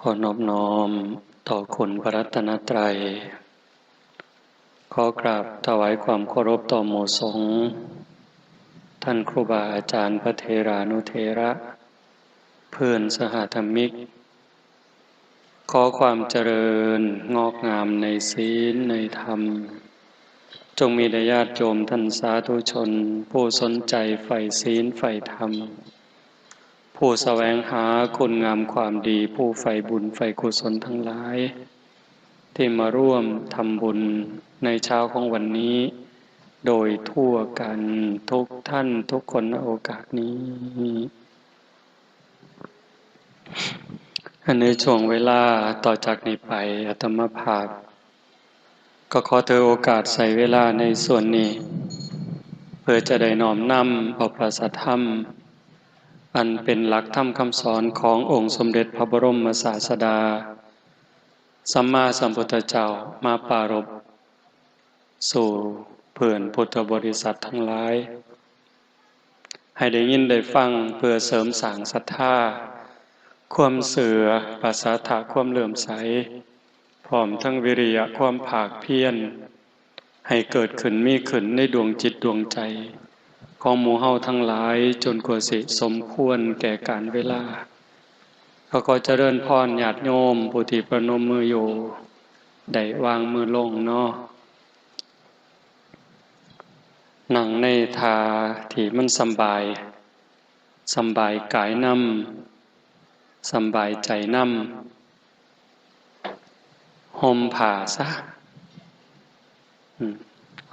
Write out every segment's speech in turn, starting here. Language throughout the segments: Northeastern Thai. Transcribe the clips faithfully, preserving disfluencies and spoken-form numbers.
ขอนอบน้อมต่อคุณพระรัตนตรัย ขอกราบถวายความเคารพต่อหมู่สงฆ์ ท่านครูบาอาจารย์พระเถรานุเถระ เพื่อนสหธรรมิก ขอความเจริญงอกงามในศีลในธรรม จงมีแด่ญาติโยมท่านสาธุชน ผู้สนใจใฝ่ศีลใฝ่ธรรม ผู้แสวงหาคุณงามความดี ผู้ใฝ่บุญใฝ่กุศลทั้งหลาย ที่มาร่วมทำบุญในเช้าของวันนี้ โดยทั่วกันทุกท่านทุกคนณโอกาสนี้ ในช่วงเวลาต่อจากนี้ไป อาตมาภาพ ก็ขอถือโอกาสใช้เวลาในส่วนนี้ เพื่อจะได้น้อมนำเอาพระสัทธรรม อันเป็นหลักธรรมคำสอนขององค์สมเด็จพระบรมศาสดา สัมมาสัมพุทธเจ้ามาปรารภสู่เพื่อนพุทธบริษัททั้งหลาย ให้ได้ยินได้ฟังเพื่อเสริมสร้างศรัทธา ความเชื่อ ประสาทะ ความเลื่อมใส พร้อมทั้งวิริยะ ความภาคเพียร ให้เกิดขึ้นมีขึ้นในดวงจิตดวงใจ ของหมู่เฮาทั้งหลาย จนกว่าสิสมควรแก่กาลเวลา ก็ขอเจริญพรญาติโยมผู้ที่ประนมมืออยู่ ได้วางมือลงเนาะ นั่งในท่าที่มันสำบาย สำบายกายนำ สำบายใจนำ ห่มผ้าซะ อืม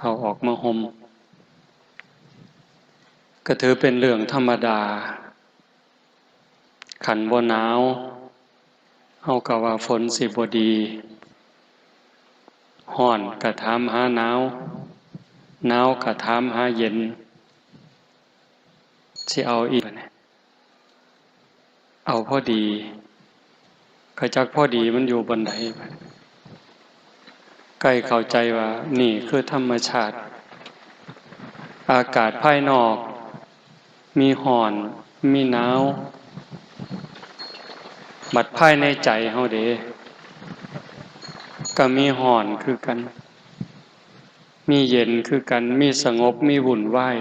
เอาออกมาห่ม ก็ถือเป็นเรื่องธรรมดา คันบ่หนาว เฮาก็ว่าฝนสิบ่ดี ฮ้อนก็ถามหาหนาว หนาวก็ถามหาเย็น สิเอาอีกบัดนี้ เอาพอดี ก็จักพอดีมันอยู่บ่อนใด ใกล้เข้าใจว่านี่คือธรรมชาติ อากาศภายนอก มีฮ้อน มีหนาว บัดภายในใจเฮาเด้ ก็มีฮ้อนคือกัน มีเย็นคือกัน มีสงบ มีวุ่นวาย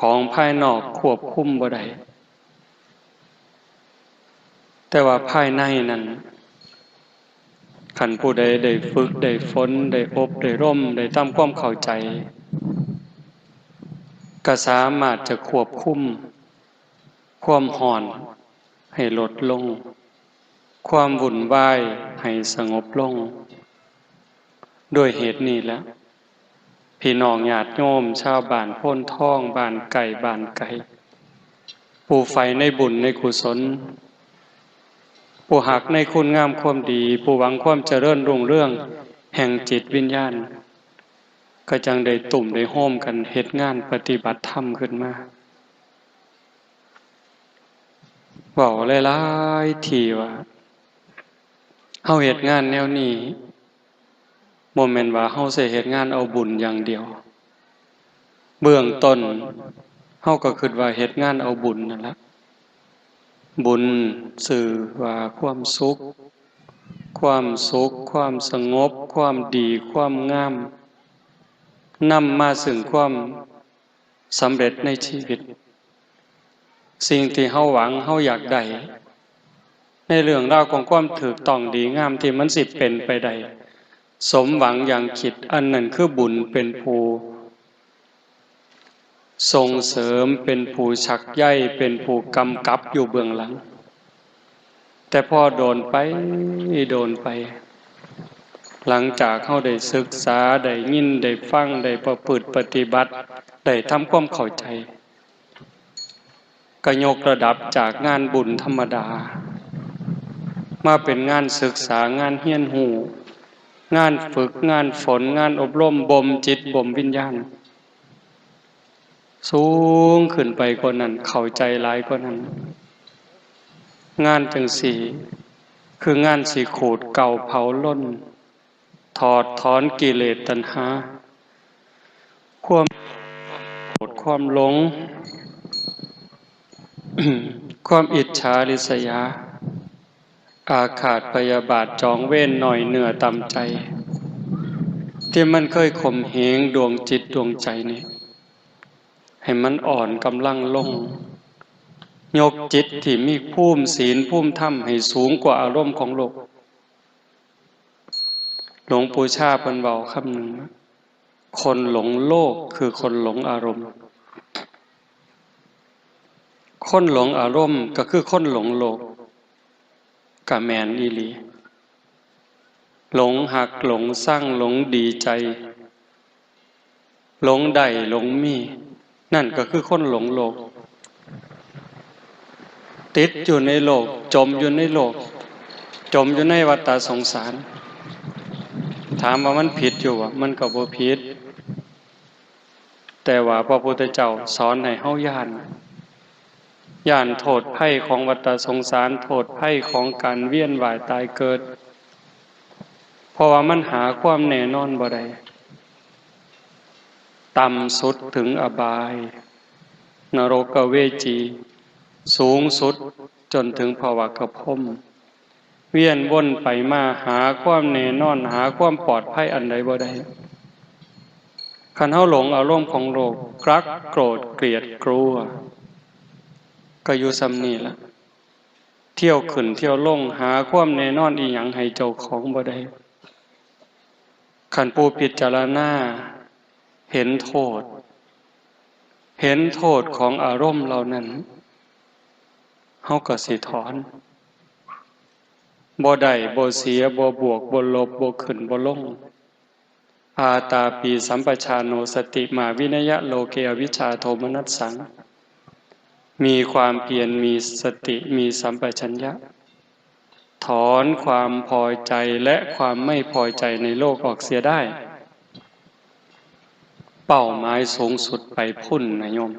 ของภายนอกควบคุมบ่ได้ แต่ว่าภายในนั้น คันผู้ใดได้ฝึก ได้ฝน ได้อบ ได้รม ได้ทำความเข้าใจ ก็สามารถจะควบคุมความฮ้อนให้ลดลง ความวุ่นวายให้สงบลง ด้วยเหตุนี้แหละ พี่น้องญาติโยม ชาวบ้านโพนทอง บ้านใกล้ บ้านไกล ผู้ใฝ่ในบุญในกุศล ผู้ฮักในคุณงามความดี ผู้หวังความเจริญรุ่งเรืองแห่งจิตวิญญาณ ก็จั่งได้ตุ้มได้โฮมกันเฮ็ดงานปฏิบัติธรรมขึ้นมา เว้าหลายๆ ทีว่า เฮาเฮ็ดงานแนวนี้ บ่แม่นว่าเฮาสิเฮ็ดงานเอาบุญอย่างเดียว เบื้องต้น เฮาก็คิดว่าเฮ็ดงานเอาบุญนั่นละ บุญชื่อว่าความสุข ความสุข ความสงบ ความดี ความงาม นำมาซึ่งความสำเร็จในชีวิต สิ่งที่เฮาหวัง เฮาอยากได้ ในเรื่องราวของความถูกต้องดีงามที่มันสิเป็นไปได้ สมหวังอย่างคิด อันนั้นคือบุญเป็นผู้ส่งเสริม เป็นผู้ชักใย เป็นผู้กำกับอยู่เบื้องหลัง แต่พอโดนไป โดนไป หลังจากเฮาได้ศึกษา ได้ยิน ได้ฟัง ได้ประพฤติปฏิบัติ ได้ทำความเข้าใจ ก็ยกระดับจากงานบุญธรรมดา มาเป็นงานศึกษา งานเรียนรู้ งานฝึก งานฝน งานอบรม บ่มจิต บ่มวิญญาณ สูงขึ้นไปกว่านั้น เข้าใจหลายกว่านั้น งานจั่งซี้ คืองานสิขูดเกลาเผาลน ถอดถอนกิเลสตัณหา ความโกรธ ความหลง ความอิจฉาริษยา อาฆาตพยาบาทจองเวรน้อยเนื้อต่ำใจ ที่มันเคยข่มเหงดวงจิตดวงใจนี่ ให้มันอ่อนกำลังลง ยกจิตที่มีภูมิศีลภูมิธรรมให้สูงกว่าอารมณ์ของโลก หลวงปู่ชาเพิ่นเว้าคำหนึ่งว่า คนหลงโลกคือคนหลงอารมณ์ คนหลงอารมณ์ก็คือคนหลงโลก ก็แม่นอีหลี หลงฮัก หลงซัง หลงดีใจ หลงได้ หลงมี นั่นก็คือคนหลงโลก ติดอยู่ในโลก จมอยู่ในโลก จมอยู่ในวัฏฏะสงสาร ถามว่ามันผิดอยู่บ่ มันก็บ่ผิด แต่ว่าพระพุทธเจ้าสอนให้เฮาย้าน ย้านโทษภัยของวัฏฏะสงสาร โทษภัยของการเวียนว่ายตายเกิด เพราะว่ามันหาความแน่นอนบ่ได้ ต่ำสุดถึงอบาย นรกเวจี สูงสุดจนถึงภวกพรหม เวียนวนไปมาหาความแน่นอน หาความปลอดภัยอันใดบ่ได้ คันเฮาหลงอารมณ์ของโลก รัก โกรธ เกลียด กลัว ก็อยู่ส่ำนี่ล่ะ เที่ยวขึ้นเที่ยวลง หาความแน่นอนอีหยังให้เจ้าของบ่ได้ คันผู้พิจารณาเห็นโทษ เห็นโทษของอารมณ์เหล่านั้น เฮาก็สิถอน บ่ได้ บ่เสีย บ่บวก บ่ลบ บ่ขึ้น บ่ลง อาตาปีสัมปชาโน สติมาวินยะโลเก อวิชชาโทมนัสสัง มีความเพียร มีสติ มีสัมปชัญญะ ถอนความพอใจและความไม่พอใจในโลกออกเสียได้ เป้าหมายสูงสุดไปพุ้นนะโยม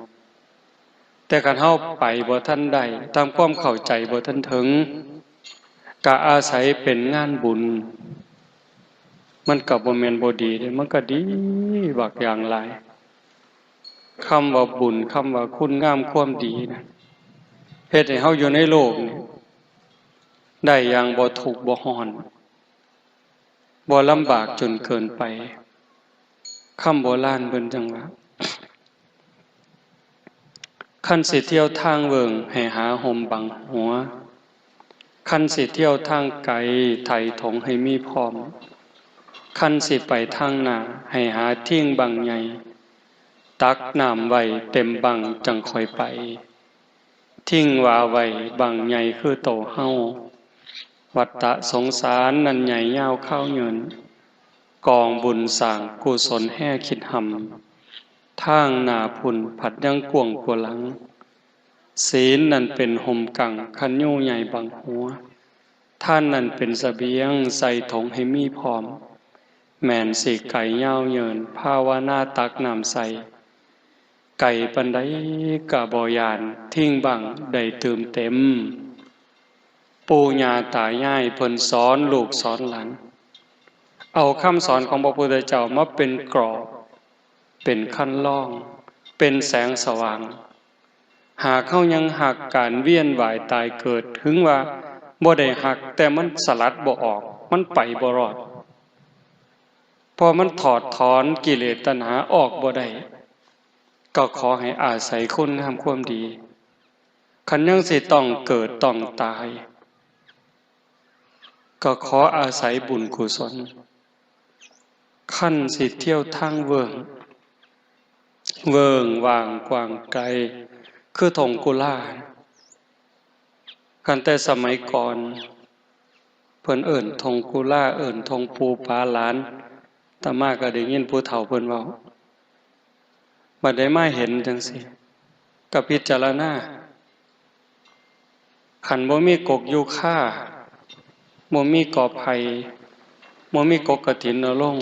แต่คันเฮาไปบ่ทันได้ ตามความเข้าใจบ่ทันถึง ก็อาศัยเป็นงานบุญ มันก็บ่แม่นบ่ดีเด้ มันก็ดีบักอย่างหลาย คำว่าบุญ คำว่าคุณงามความดีนะ เฮ็ดให้เฮาอยู่ในโลกนี่ ได้อย่างบ่ทุกข์บ่ร้อน บ่ลำบากจนเกินไป คำโบราณเพิ่นจั่งว่า คันสิเที่ยวทางเวิ้งให้หาฮ่มบังหัว คันสิเที่ยวทางไกไถถงให้มีพร้อม คันสิไปทางหน้าให้หาทิ่งบังใหญ่ ตักน้ำไว้เต็มบังจั่งค่อยไป ทิ่งว่าไว้บังใหญ่คือโตเฮา วัฏฏะสงสารนั้นใหญ่ยาวคาวยืน กองบุญสร้างกุศลแฮ่คิดหำ ทางหน้าพุ้นผัดยังกว้างกว่าหลัง ศีลนั้นเป็นฮ่มกังคันยูใหญ่บังหัว ทานนั้นเป็นเสบียงใส่ถงให้มีพร้อม แม่นสิไกยาวเยินภาวนาตักน้ำใส่ ไกปานใดกะบ่ย่าน ทิ่งบังได้ตื่มเต็ม ปู่ย่าตายายเพิ่นสอนลูกสอนหลาน เอาคำสอนของพระพุทธเจ้ามาเป็นกรอบ เป็นคันลอง เป็นแสงสว่าง หากเฮายังฮักการเวียนว่ายตายเกิด ถึงว่าบ่ได้ฮัก แต่มันสลัดบ่ออก มันไปบ่รอด เพราะมันถอดถอนกิเลสตัณหาออกบ่ได้ ก็ขอให้อาศัยคุณงามความดี คันยังสิต้องเกิดต้องตาย ก็ขออาศัยบุญกุศล คันสิเที่ยวทางเวิ้ง เวิ้งว่างกว้างไกล คือถงกุลา คันแต่สมัยก่อน เพิ่นเอิ้นถงกุลา เอิ้นถงปู่ปาหลาน อาตมาก็ได้ยินผู้เฒ่าเพิ่นเว้า บัดได้มาเห็นจั่งซี้ ก็พิจารณา คันบ่มีกกยูคา บ่มีกอไผ่ บ่มีกกกฐินเอาลง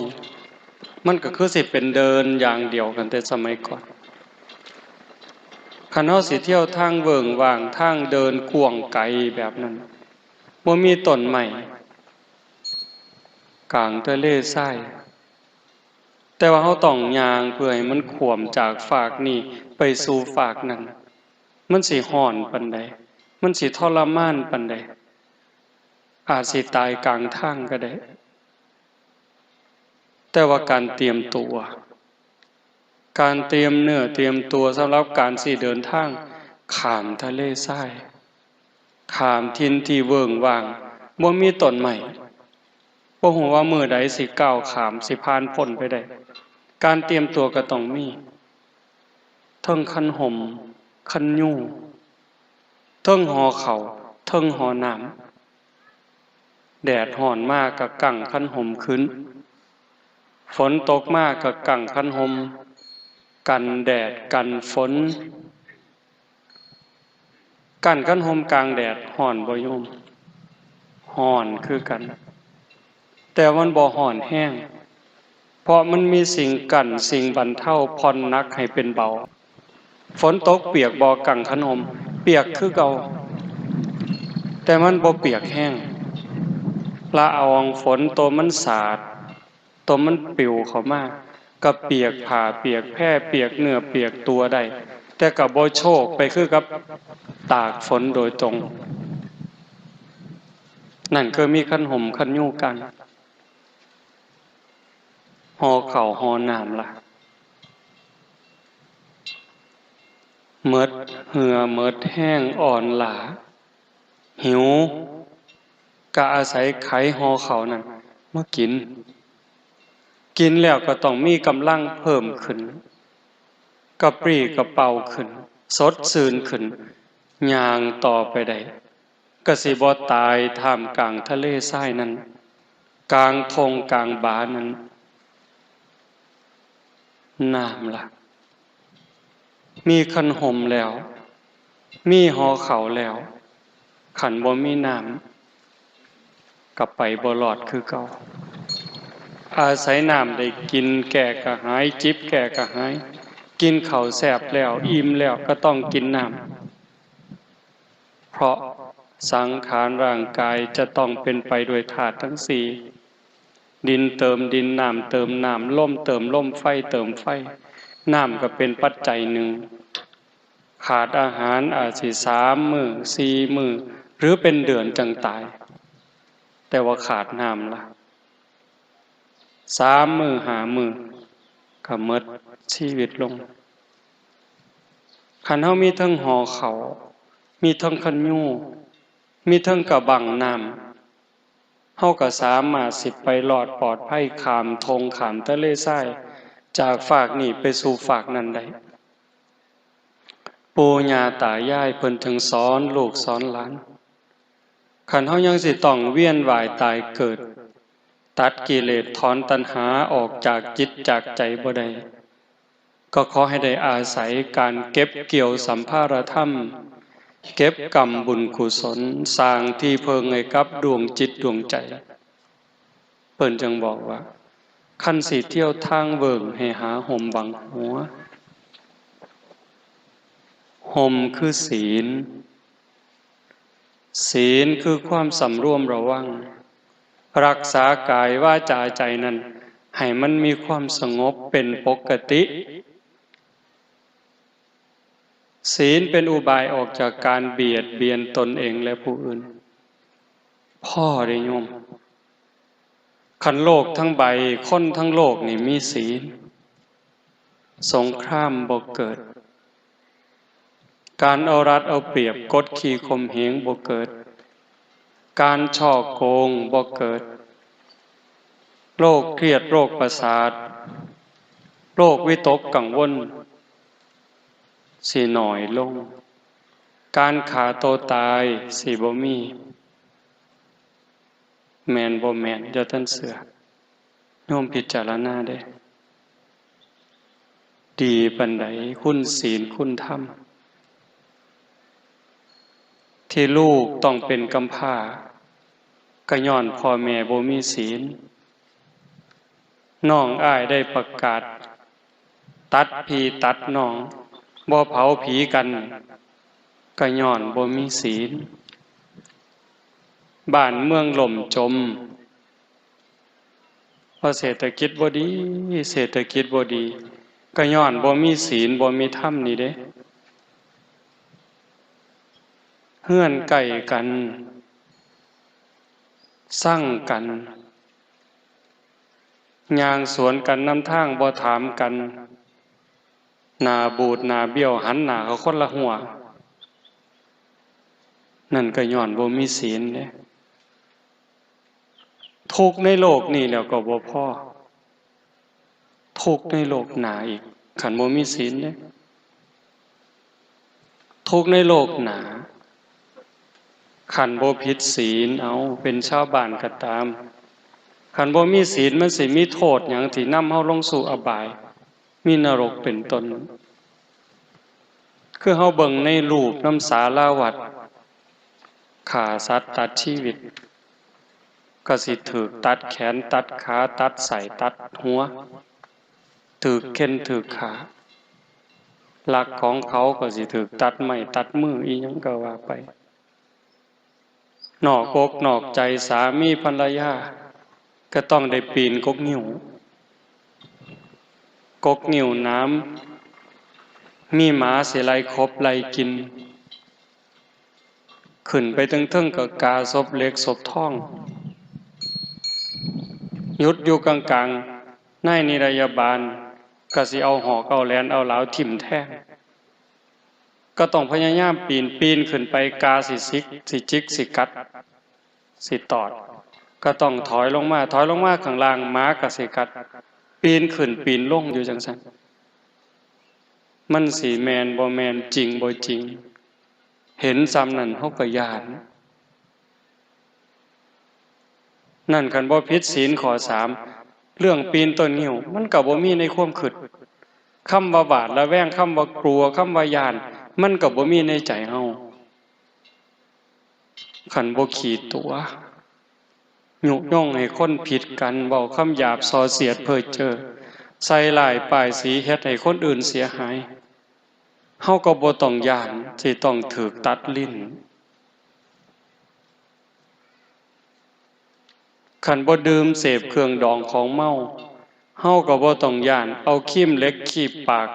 มันก็คือสิเป็นเดินอย่างเดียวกันแต่สมัยก่อน คันเฮาสิเที่ยวทางเวิ้งว่าง ทางเดินกว้างไกลแบบนั้น บ่มีต้นไม้ กลางทะเลทราย แต่ว่าเฮาต้องย่างเพื่อให้มันข้วมจากฟากนี้ไปสู่ฟากนั้น มันสิร้อนปานใด มันสิทรมานปานใด อาจสิตายกลางทางก็ได้ แต่ว่าการเตรียมตัว การเตรียมเนื้อเตรียมตัวสำหรับการสิเดินทางข้ามทะเลทราย ข้ามถิ่นที่เวิ้งว้าง บ่มีต้นไม้ บ่ฮู้ว่ามื้อใดสิก้าวข้าม สิผ่านพ้นไปได้ การเตรียมตัวก็ต้องมี เทิงคันห่ม คันยูง เทิงห่อข้าว เทิงห่อน้ำ แดดร้อนมาก็กังคันห่มขึ้น ฝนตกมาก็กังคันห่ม กันแดดกันฝน กังคันห่มกลางแดดร้อนบ่โยม ร้อนคือกัน แต่มันบ่ร้อนแฮง เพราะมันมีสิ่งกั้น สิ่งบรรเทา ผ่อนหนักให้เป็นเบา ฝนตกเปียกบ่ กังคันห่ม เปียกคือเก่า แต่มันบ่เปียกแฮง ละอองฝนตัวมันสาด ตัวมันปลิวเข้ามา ก็เปียกผ้า เปียกแพ เปียกเนื้อ เปียกตัวได้ แต่ก็บ่โชกไปคือกับตากฝนโดยตรง นั่นคือมีคันห่มคันยูงกัง ห่อข้าวห่อน้ำล่ะ หมดเหื่อหมดแฮงอ่อนล้า หิว ก็อาศัยไขห่อข้าวนั่นมากิน กินแล้วก็ต้องมีกำลังเพิ่มขึ้น กระปรี้กระเปร่าขึ้น สดชื่นขึ้น ย่างต่อไปได้ ก็สิบ่ตายท่ามกลางทะเลทรายนั้น กลางท่งกลางบานั้น น้ำล่ะ มีคันห่มแล้ว มีห่อข้าวแล้ว คันบ่มีน้ำ ก็ไปบ่รอดคือเก่า อาศัยน้ำได้กินแก้กระหาย จิบแก้กระหาย กินข้าวแซ่บแล้ว อิ่มแล้วก็ต้องกินน้ำ เพราะสังขารร่างกายจะต้องเป็นไปด้วยธาตุทั้งสี่ ดินเติมดิน น้ำเติมน้ำ ลมเติมลม ไฟเติมไฟ น้ำก็เป็นปัจจัยหนึ่ง ขาดอาหารอาจสิสามมื้อ สี่มื้อ หรือเป็นเดือนจั่งตาย แต่ว่าขาดน้ำล่ะ สามมื้อ ห้ามื้อ ก็หมดชีวิตลง คันเฮามีเทิงห่อข้าว มีเทิงคันยูง มีเทิงกะบั้งน้ำ เฮาก็สามารถสิไปรอดปลอดภัยข้ามท่งข้ามทะเลทราย จากฟากนี้ไปสู่ฟากนั้นได้ ปู่ย่าตายายเพิ่นจึงสอนลูกสอนหลาน คันเฮายังสิต้องเวียนว่ายตายเกิด ตัดกิเลสถอนตัณหาออกจากจิตจากใจบ่ได้ ก็ขอให้ได้อาศัยการเก็บเกี่ยวสัมภารธรรม เก็บกำบุญกุศล สร้างที่เพิ่งให้กับดวงจิตดวงใจ เพิ่นจึงบอกว่า คันสิเที่ยวทางเวิ้งให้หาห่มบังหัว ห่มคือศีล ศีลคือความสำรวมระวัง รักษากายวาจาใจนั้น ให้มันมีความสงบเป็นปกติ ศีลเป็นอุบายออกจากการเบียดเบียนตนเองและผู้อื่น พ่อได้โยม คันโลกทั้งใบ คนทั้งโลกนี่มีศีล สงครามบ่เกิด การเอารัดเอาเปรียบกดขี่ข่มเหงบ่เกิด การฉ้อโกงบ่เกิด โรคเครียด โรคประสาท โรควิตกกังวล สิน้อยลง การฆ่าตัวตายสิบ่มี แม่นบ่แม่น อย่าท่านเชื่อ โยมพิจารณาเด้ ดีปานใดคุณศีลคุณธรรม ที่ลูกต้องเป็นกำพร้า ก็ย้อนพ่อแม่บ่มีศีล น้องอ้ายได้ประกาศ ตัดพี่ตัดน้อง บ่เผาผีกัน ก็ย้อนบ่มีศีล บ้านเมืองล่มจม เพราะเศรษฐกิจบ่ดี เศรษฐกิจบ่ดี ก็ย้อนบ่มีศีล บ่มีธรรมนี่เด้ เฮือนใกล้กัน ซังกัน ย่างสวนกันนำทาง บ่ถามกัน หน้าบูดหน้าเบี้ยว หันหน้าเข้าคนละฮั้ว นั่นก็ย้อนบ่มีศีลเด้ ทุกข์ในโลกนี้แล้วก็บ่พอ ทุกข์ในโลกหน้าอีก คันบ่มีศีลเด้ ทุกข์ในโลกหน้า คันบ่ผิดศีล เอา เป็นชาวบ้านก็ตาม คันบ่มีศีล มันสิมีโทษหยังที่นำเฮาลงสู่อบาย มีนรกเป็นต้น คือเฮาเบิ่งในรูปนำสาราวัด ฆ่าสัตว์ตัดชีวิต ก็สิถูกตัดแขน ตัดขา ตัดไส้ ตัดหัว ถูกเฆ่น ถูกฆ่า ลักของเขาก็สิถูกตัดไม้ ตัดมือ อีหยังก็ว่าไป นอกอกนอกใจสามีภรรยา ก็ต้องได้ปีนกกงิ้ว กกงิ้วหนาม มีหมาสิไล่ขบไล่กิน ขึ้นไปเทิงๆ ก็กาศพเหล็กศพทอง หยุดอยู่กลางๆ นายนิรยาบาลก็สิเอาหอกเอาแหลนเอาหลาวถิ่มแทง ก็ต้องพยายามปีน ปีนขึ้นไป กาสิสิก สิจิก สิกัด สิตอด ก็ต้องถอยลงมา ถอยลงมาข้างล่าง หมาก็สิกัด ปีนขึ้นปีนลงอยู่จั่งซั้น มันสิแม่นบ่แม่น จริงบ่จริง เห็นส่ำนั้นเฮาก็ย้าน นั่นคันบ่ผิดศีลข้อสาม เรื่องปีนต้นงิ้ว มันก็บ่มีในความคิด คำว่าหวาดระแวง คำว่ากลัว คำว่าย้าน มันก็บ่มีในใจเฮา คันบ่ขี้ตั๋ว ยุยงให้คนผิดกัน เว้าคำหยาบส่อเสียดเพ้อเจ้อ ใส่ร้ายป้ายสี เฮ็ดให้คนอื่นเสียหาย เฮาก็บ่ต้องย้านสิต้องถูกตัดลิ้น คันบ่ดื่มเสพเครื่องดองของเมา เฮาก็บ่ต้องย้านเอาครีมเหล็กคีบปาก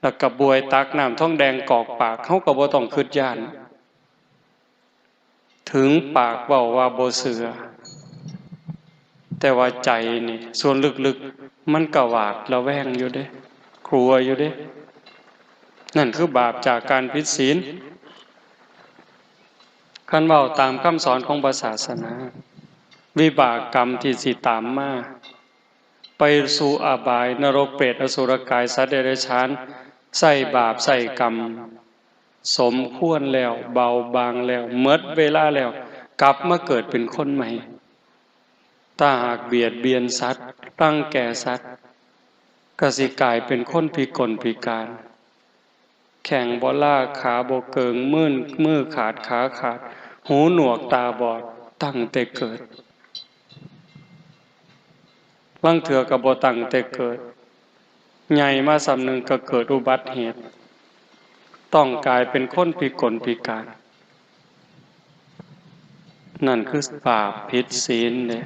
แล้วก็บวยตักน้ำทองแดงกอกปาก เฮาก็บ่ต้องคิดย้าน ถึงปากเว้าว่าบ่เชื่อ แต่ว่าใจนี่ ส่วนลึกๆ มันก็หวาดระแวงอยู่เด้ กลัวอยู่เด้ นั่นคือบาปจากการผิดศีล คันเว้าตามคำสอนของพระศาสนา วิบากกรรมที่สิตามมา ไปสู่อบาย นรก เปรต อสุรกาย สัตว์เดรัจฉาน ใช้บาปใช้กรรม สมควรแล้ว เบาบางแล้ว หมดเวลาแล้ว กลับมาเกิดเป็นคนใหม่ ถ้าหากเบียดเบียนสัตว์ รังแกสัตว์ ก็สิกลายเป็นคนพิกลพิการ แข้งบ่ลา ขาบ่เกิง มือ มือขาด ขาขาด หูหนวก ตาบอด ตั้งแต่เกิด ลางเทื่อก็บ่ตั้งแต่เกิด ใหญ่มาส่ำหนึ่งก็เกิดอุบัติเหตุ ต้องกลายเป็นคนพิกลพิการ นั่นคือบาปผิดศีลเด้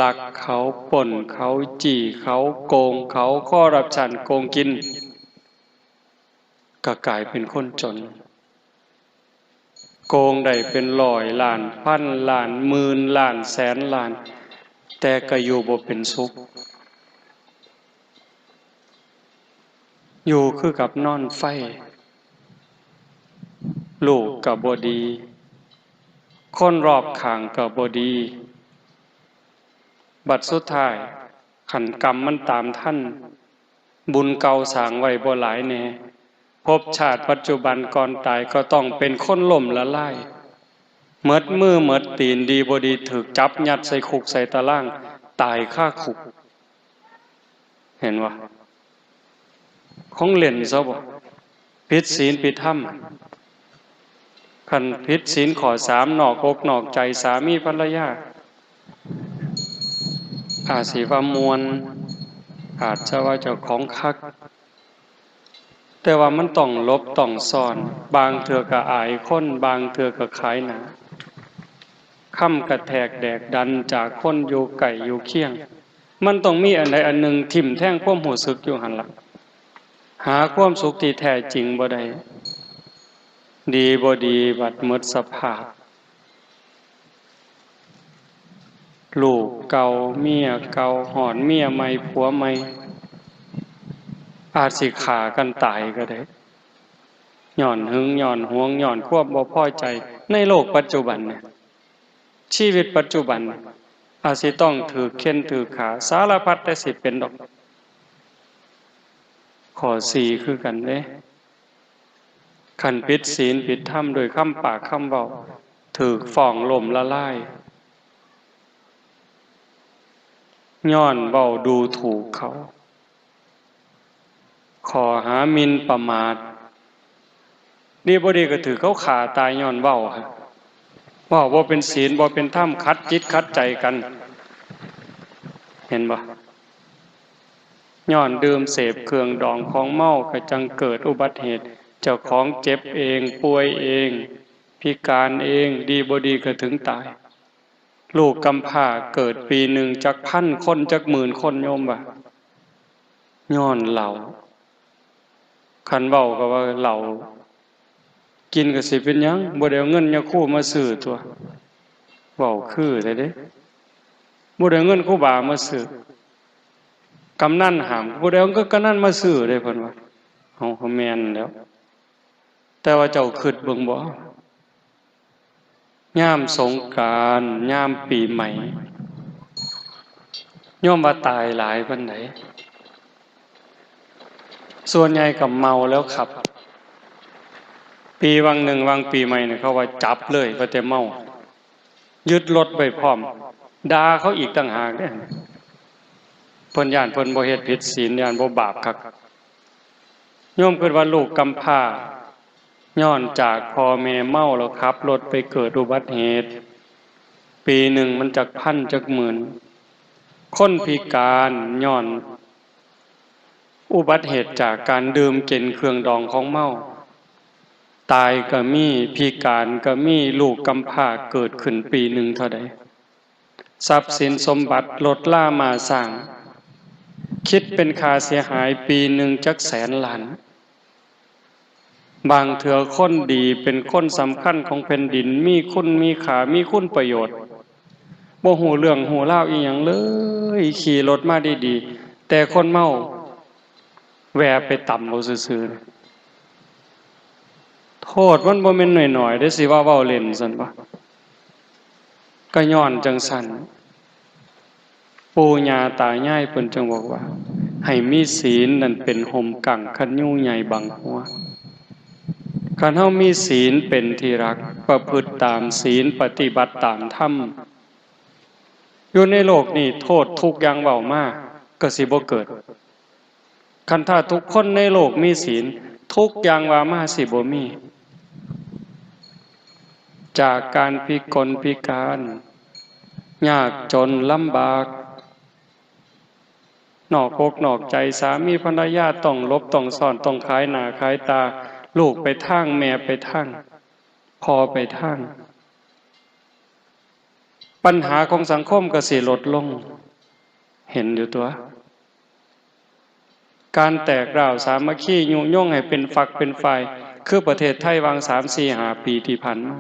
ลักเขา ปล้นเขา จี้เขา โกงเขา คอร์รัปชัน โกงกิน ก็กลายเป็นคนจน โกงได้เป็นร้อยล้าน พันล้าน หมื่นล้าน แสนล้าน แต่ก็อยู่บ่เป็นสุข อยู่คือกับนอนไฟ ลูกก็บ่ดี คนรอบข้างก็บ่ดี บัดสุดท้าย คันกรรมมันตามทัน บุญเก่าสร้างไว้บ่หลายแน่ ภพชาติปัจจุบันก่อนตายก็ต้องเป็นคนล้มละลาย หมดมือหมดตีน ดีบ่ดีถูกจับยัดใส่คุกใส่ตาราง ตายคาคุก เห็นบ่ ของเล่นซะบ่ ผิดศีลผิดธรรม คันผิดศีลข้อสาม นอกอกนอกใจสามีภรรยา อาจสิว่าม่วน อาจจะว่าเจ้าของคัก แต่ว่ามันต้องหลบต้องซ่อน บางเทื่อก็อายคน บางเทื่อก็ขายหน้า คำกระแทกแดกดันจากคนอยู่ใกล้อยู่เคียง มันต้องมีอันใดอันหนึ่งทิ่มแทงความรู้สึกอยู่หั่นล่ะ หาความสุขที่แท้จริงบ่ได้ ดีบ่ดีบัดหมดสภาพ ลูกเก่า เมียเก่า ฮอดเมียใหม่ ผัวใหม่ อาจสิฆ่ากันตายก็ได้ ย้อนหึง ย้อนหวง ย้อนความบ่พอใจ ในโลกปัจจุบันเนี่ย ชีวิตปัจจุบัน อาจสิต้องถืกเฆ่นถืกฆ่า สารพัดแต่สิเป็นดอก ข้อสี่คือกันเด้ คันผิดศีลผิดธรรมโดยคำปากคำเว้า ถืกฟ้องล้มละลาย ย้อนเว้าดูถูกเขา ข้อหาหมิ่นประมาท ดีบ่ดีก็ถืกเขาฆ่าตายย้อนเว้า เว้าบ่เป็นศีลบ่เป็นธรรม ขัดจิตขัดใจกัน เห็นบ่ ย้อนดื่มเสพเครื่องดองของเมาก็จั่งเกิดอุบัติเหตุ เจ้าของเจ็บเอง ป่วยเอง พิการเอง ดีบ่ดีก็ถึงตาย ลูกกำพร้าเกิดปีหนึ่งจักพันคน จักหมื่นคน โยมว่า ย้อนเหล้า คันเว้าก็ว่าเหล้า กินก็สิเป็นหยัง บ่ได้เอาเงินยาคูมาซื้อตั๊ว เว้าคือแท้เด้ บ่ได้เอาเงินครูบามาซื้อ กำนันห้าม บ่ได้เอาเงินกำนันมาซื้อเด้ เพิ่นว่า เอา ก็แม่นแล้ว แต่ว่าเจ้าคิดเบิ่งบ่ ยามสงกรานต์ ยามปีใหม่ โยมว่าตายหลายปานใด ส่วนใหญ่ก็เมาแล้วขับ ปีวังหนึ่ง วังปีใหม่เนี่ย เขาว่าจับเลย ว่าแต่เมา ยึดรถไว้พร้อม ด่าเขาอีกต่างหากเด้ เพิ่นย้านเพิ่นบ่เฮ็ดผิดศีล ย้านบ่บาปคัก โยมคิดว่าลูกกำพร้า ย้อนจากพ่อแม่เมาแล้วขับรถไปเกิดอุบัติเหตุ ปีหนึ่งมันจักพันจักหมื่น คนพิการย้อนอุบัติเหตุจากการดื่มกินเครื่องดองของเมา ตายก็มี พิการก็มี ลูกกำพร้าเกิดขึ้นปีหนึ่งเท่าใด ทรัพย์สินสมบัติรถรามาสร้าง คิดเป็นค่าเสียหายปีหนึ่งจักแสนล้าน บางเทื่อคนดีเป็นคนสำคัญของแผ่นดิน มีคุณมีค่า มีคุณประโยชน์ บ่ฮู้เรื่องฮู้ราวอีหยังเลย ขี่รถมาดีๆ แต่คนเมาแวะไปตำเอาซื่อๆ โทษมันบ่แม่นน้อยๆ เด้ สิว่าเว้าเล่นซั่นบ่ ก็ย้อนจั่งซั่น ปู่ย่าตายายเพิ่นจั่งบอกว่า ให้มีศีลนั่นเป็นฮ่มกั้งคันยูใหญ่บังหัว คันเฮามีศีลเป็นที่รัก ประพฤติตามศีล ปฏิบัติตามธรรม อยู่ในโลกนี้โทษทุกข์อย่างเว้ามาก็สิบ่เกิด คันถ้าทุกคนในโลกมีศีล ทุกข์อย่างว่ามาสิบ่มี จากการพิกลพิการ ยากจนลำบาก นอกอกนอกใจ สามีภรรยาต้องหลบต้องซ่อน ต้องขายหน้าขายตา ลูกไปทาง แม่ไปทาง พ่อไปทาง ปัญหาของสังคมก็สิลดลง เห็นอยู่ตั๊ว การแตกร้าวสามัคคียุยงให้เป็นฝักเป็นฝ่าย คือประเทศไทยวังสามสี่ห้าปีที่ผ่านมา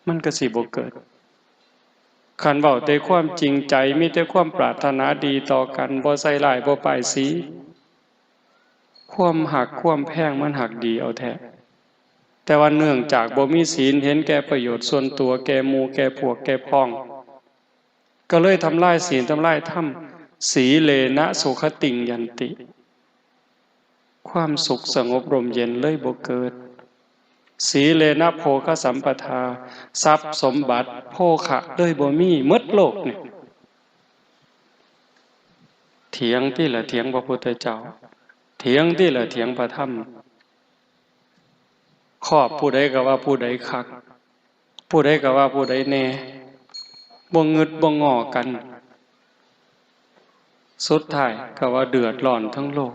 มันก็สิบ่เกิด คันเว้าแต่ความจริงใจ มีแต่ความปรารถนาดีต่อกัน บ่ใส่ร้าย บ่ป้ายสี ความฮักความแพงมันฮักดีเอาแท้ แต่ว่าเนื่องจากบ่มีศีล เห็นแก่ประโยชน์ส่วนตัว แก่หมู่แก่พวก แก่พ้อง ก็เลยทำลายศีล ทำลายธรรม สีเลนะสุขติงยันติ ความสุขสงบร่มเย็นเลยบ่เกิด สีเลนะโภคสัมปทา ทรัพย์สมบัติโภคะเลยบ่มี หมดโลกนี่ เถียงติล่ะ เถียงพระพุทธเจ้า เถียงติล่ะ เถียงพระธรรม ครอบผู้ใดก็ว่าผู้ใดคัก ผู้ใดก็ว่าผู้ใดแน่ บ่งึดบ่งอกัน สุดท้ายก็ว่าเดือดร้อนทั้งโลก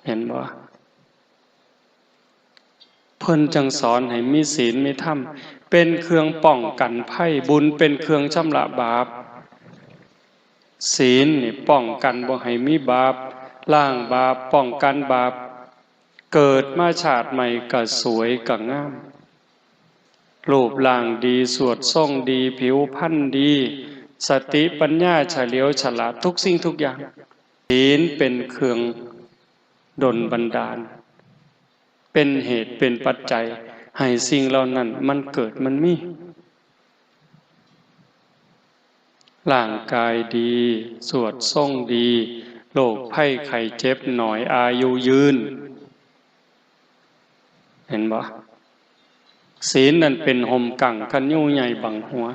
เห็นบ่ เพิ่นจั่งสอนให้มีศีลมีธรรม เป็นเครื่องป้องกันภัย บุญเป็นเครื่องชำระบาป ศีลนี่ป้องกันบ่ให้มีบาป ล้างบาป ป้องกันบาป เกิดมาชาติใหม่ก็สวยก็งาม รูปร่างดี สวดทรงดี ผิวพรรณดี สติปัญญาเฉลียวฉลาดทุกสิ่งทุกอย่าง ศีลเป็นเครื่องดลบันดาล เป็นเหตุเป็นปัจจัยให้สิ่งเหล่านั้นมันเกิดมันมี ร่างกายดี สวดทรงดี โรคภัยไข้เจ็บน้อย อายุยืน เห็นบ่ ศีลนั่นเป็นห่มกังคันยูใหญ่บังหัว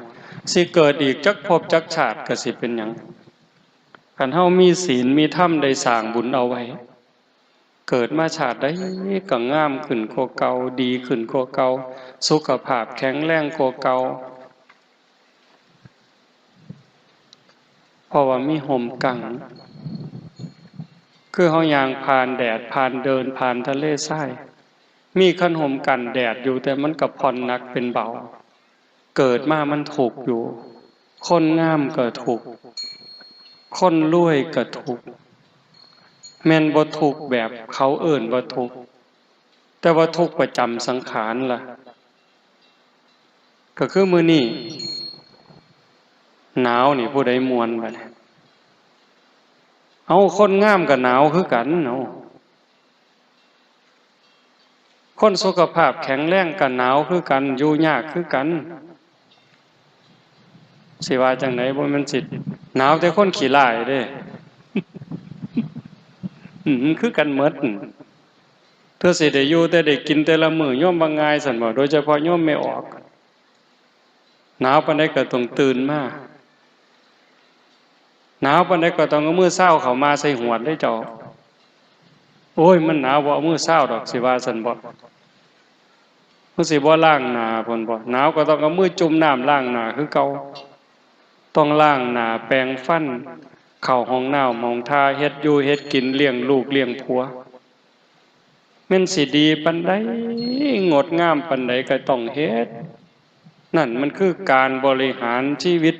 สิเกิดอีกจักภพจักชาติก็สิเป็นหยัง คันเฮามีศีลมีธรรมได้สร้างบุญเอาไว้ เกิดมาชาติใดก็งามขึ้นกว่าเก่า ดีขึ้นกว่าเก่า สุขภาพแข็งแรงกว่าเก่า เพราะว่ามีห่มกัง คือเฮาย่างผ่านแดด ผ่านเดิน ผ่านทะเลทราย มีคันห่มกันแดดอยู่ แต่มันก็ผ่อนหนักเป็นเบา เกิดมามันทุกข์อยู่ คนงามก็ทุกข์ คนรวยก็ทุกข์ แม่นบ่ทุกข์แบบเขาเอิ้นว่าทุกข์ แต่ว่าทุกข์ประจำสังขารล่ะ ก็คือมื้อนี้หนาวนี่ผู้ใดม่วนบัดนี้ เอ้า คนงามก็หนาวคือกัน เอ้า คนสุขภาพแข็งแรงก็หนาวคือกัน อยู่ยากคือกัน สิว่าจั่งใด บ่แม่นสิหนาวแต่คนขี้ร้ายเด้ อืม มันคือกันหมด เทื่อสิได้อยู่แต่ได้กินแต่ละมื้อ โยมว่าง่ายซั้นบ่ โดยเฉพาะโยมแม่ออก หนาวปานใดก็ต้องตื่นมา หนาวปานใดก็ต้องเอามือซาวเข้ามาใส่หวดเด้เจ้า โอ้ย มันหนาว บ่เอามือซาวดอก สิว่าซั้นบ่ มันสิบ่ล้างหน้าพุ้นบ่ หนาวก็ต้องเอามือจุ่มน้ำล้างหน้าคือเก่า ต้องล้างหน้า แปรงฟัน เข้าห้องน้ำห้องท่า เฮ็ดอยู่เฮ็ดกิน เลี้ยงลูกเลี้ยงผัว แม่นสิดีปานใด งดงามปานใดก็ต้องเฮ็ด นั่นมันคือการบริหารชีวิต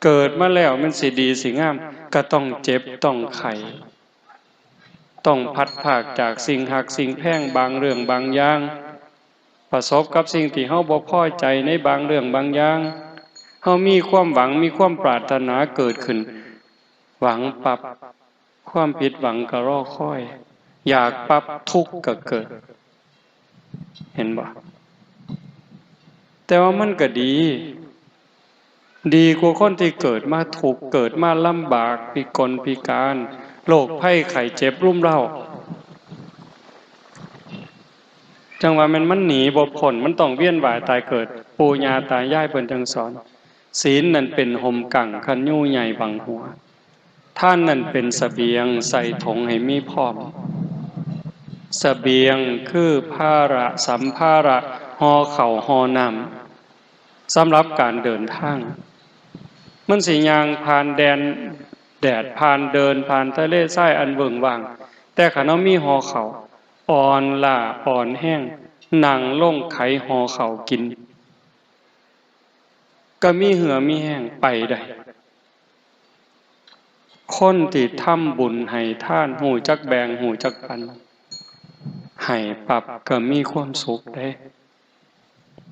เกิดมาแล้วแม่นสิดีสิงาม ก็ต้องเจ็บต้องไข้ ต้องพลัดพรากจากสิ่งฮักสิ่งแพงบางเรื่องบางอย่าง ประสบกับสิ่งที่เฮาบ่พอใจในบางเรื่องบางอย่าง เฮามีความหวัง มีความปรารถนาเกิดขึ้น หวังปั๊บ ความผิดหวังก็รอคอย อยากปั๊บทุกข์ก็เกิด เห็นบ่ แต่ว่ามันก็ดี ดีกว่าคนที่เกิดมาทุกข์ เกิดมาลำบาก พิกลพิการ โรคภัยไข้เจ็บรุมเร้า จั่งว่าแม่นมันหนีบ่พ้น มันต้องเวียนว่ายตายเกิด ปู่ย่าตายายเพิ่นจั่งสอน ศีลนั่นเป็นห่มกังคันยูใหญ่บังหัว ทานนั่นเป็นเสบียงใส่ถุงให้มีพร้อม เสบียงคือภาระสัมภาระ ห่อข้าวห่อน้ำ สำหรับการเดินทาง มันสิย่างผ่านแดน แดด ผ่านเดิน ผ่านทะเลทรายอันเวิ้งว้าง แต่คันเฮามีห่อข้าว อ่อนล้าอ่อนแฮง นั่งลงไขห่อข้าวกิน ก็มีเหื่อมีแฮงไปได้ คนที่ทำบุญให้ทาน ฮู้จักแบ่ง ฮู้จักปัน ให้ปั๊บก็มีความสุขเด้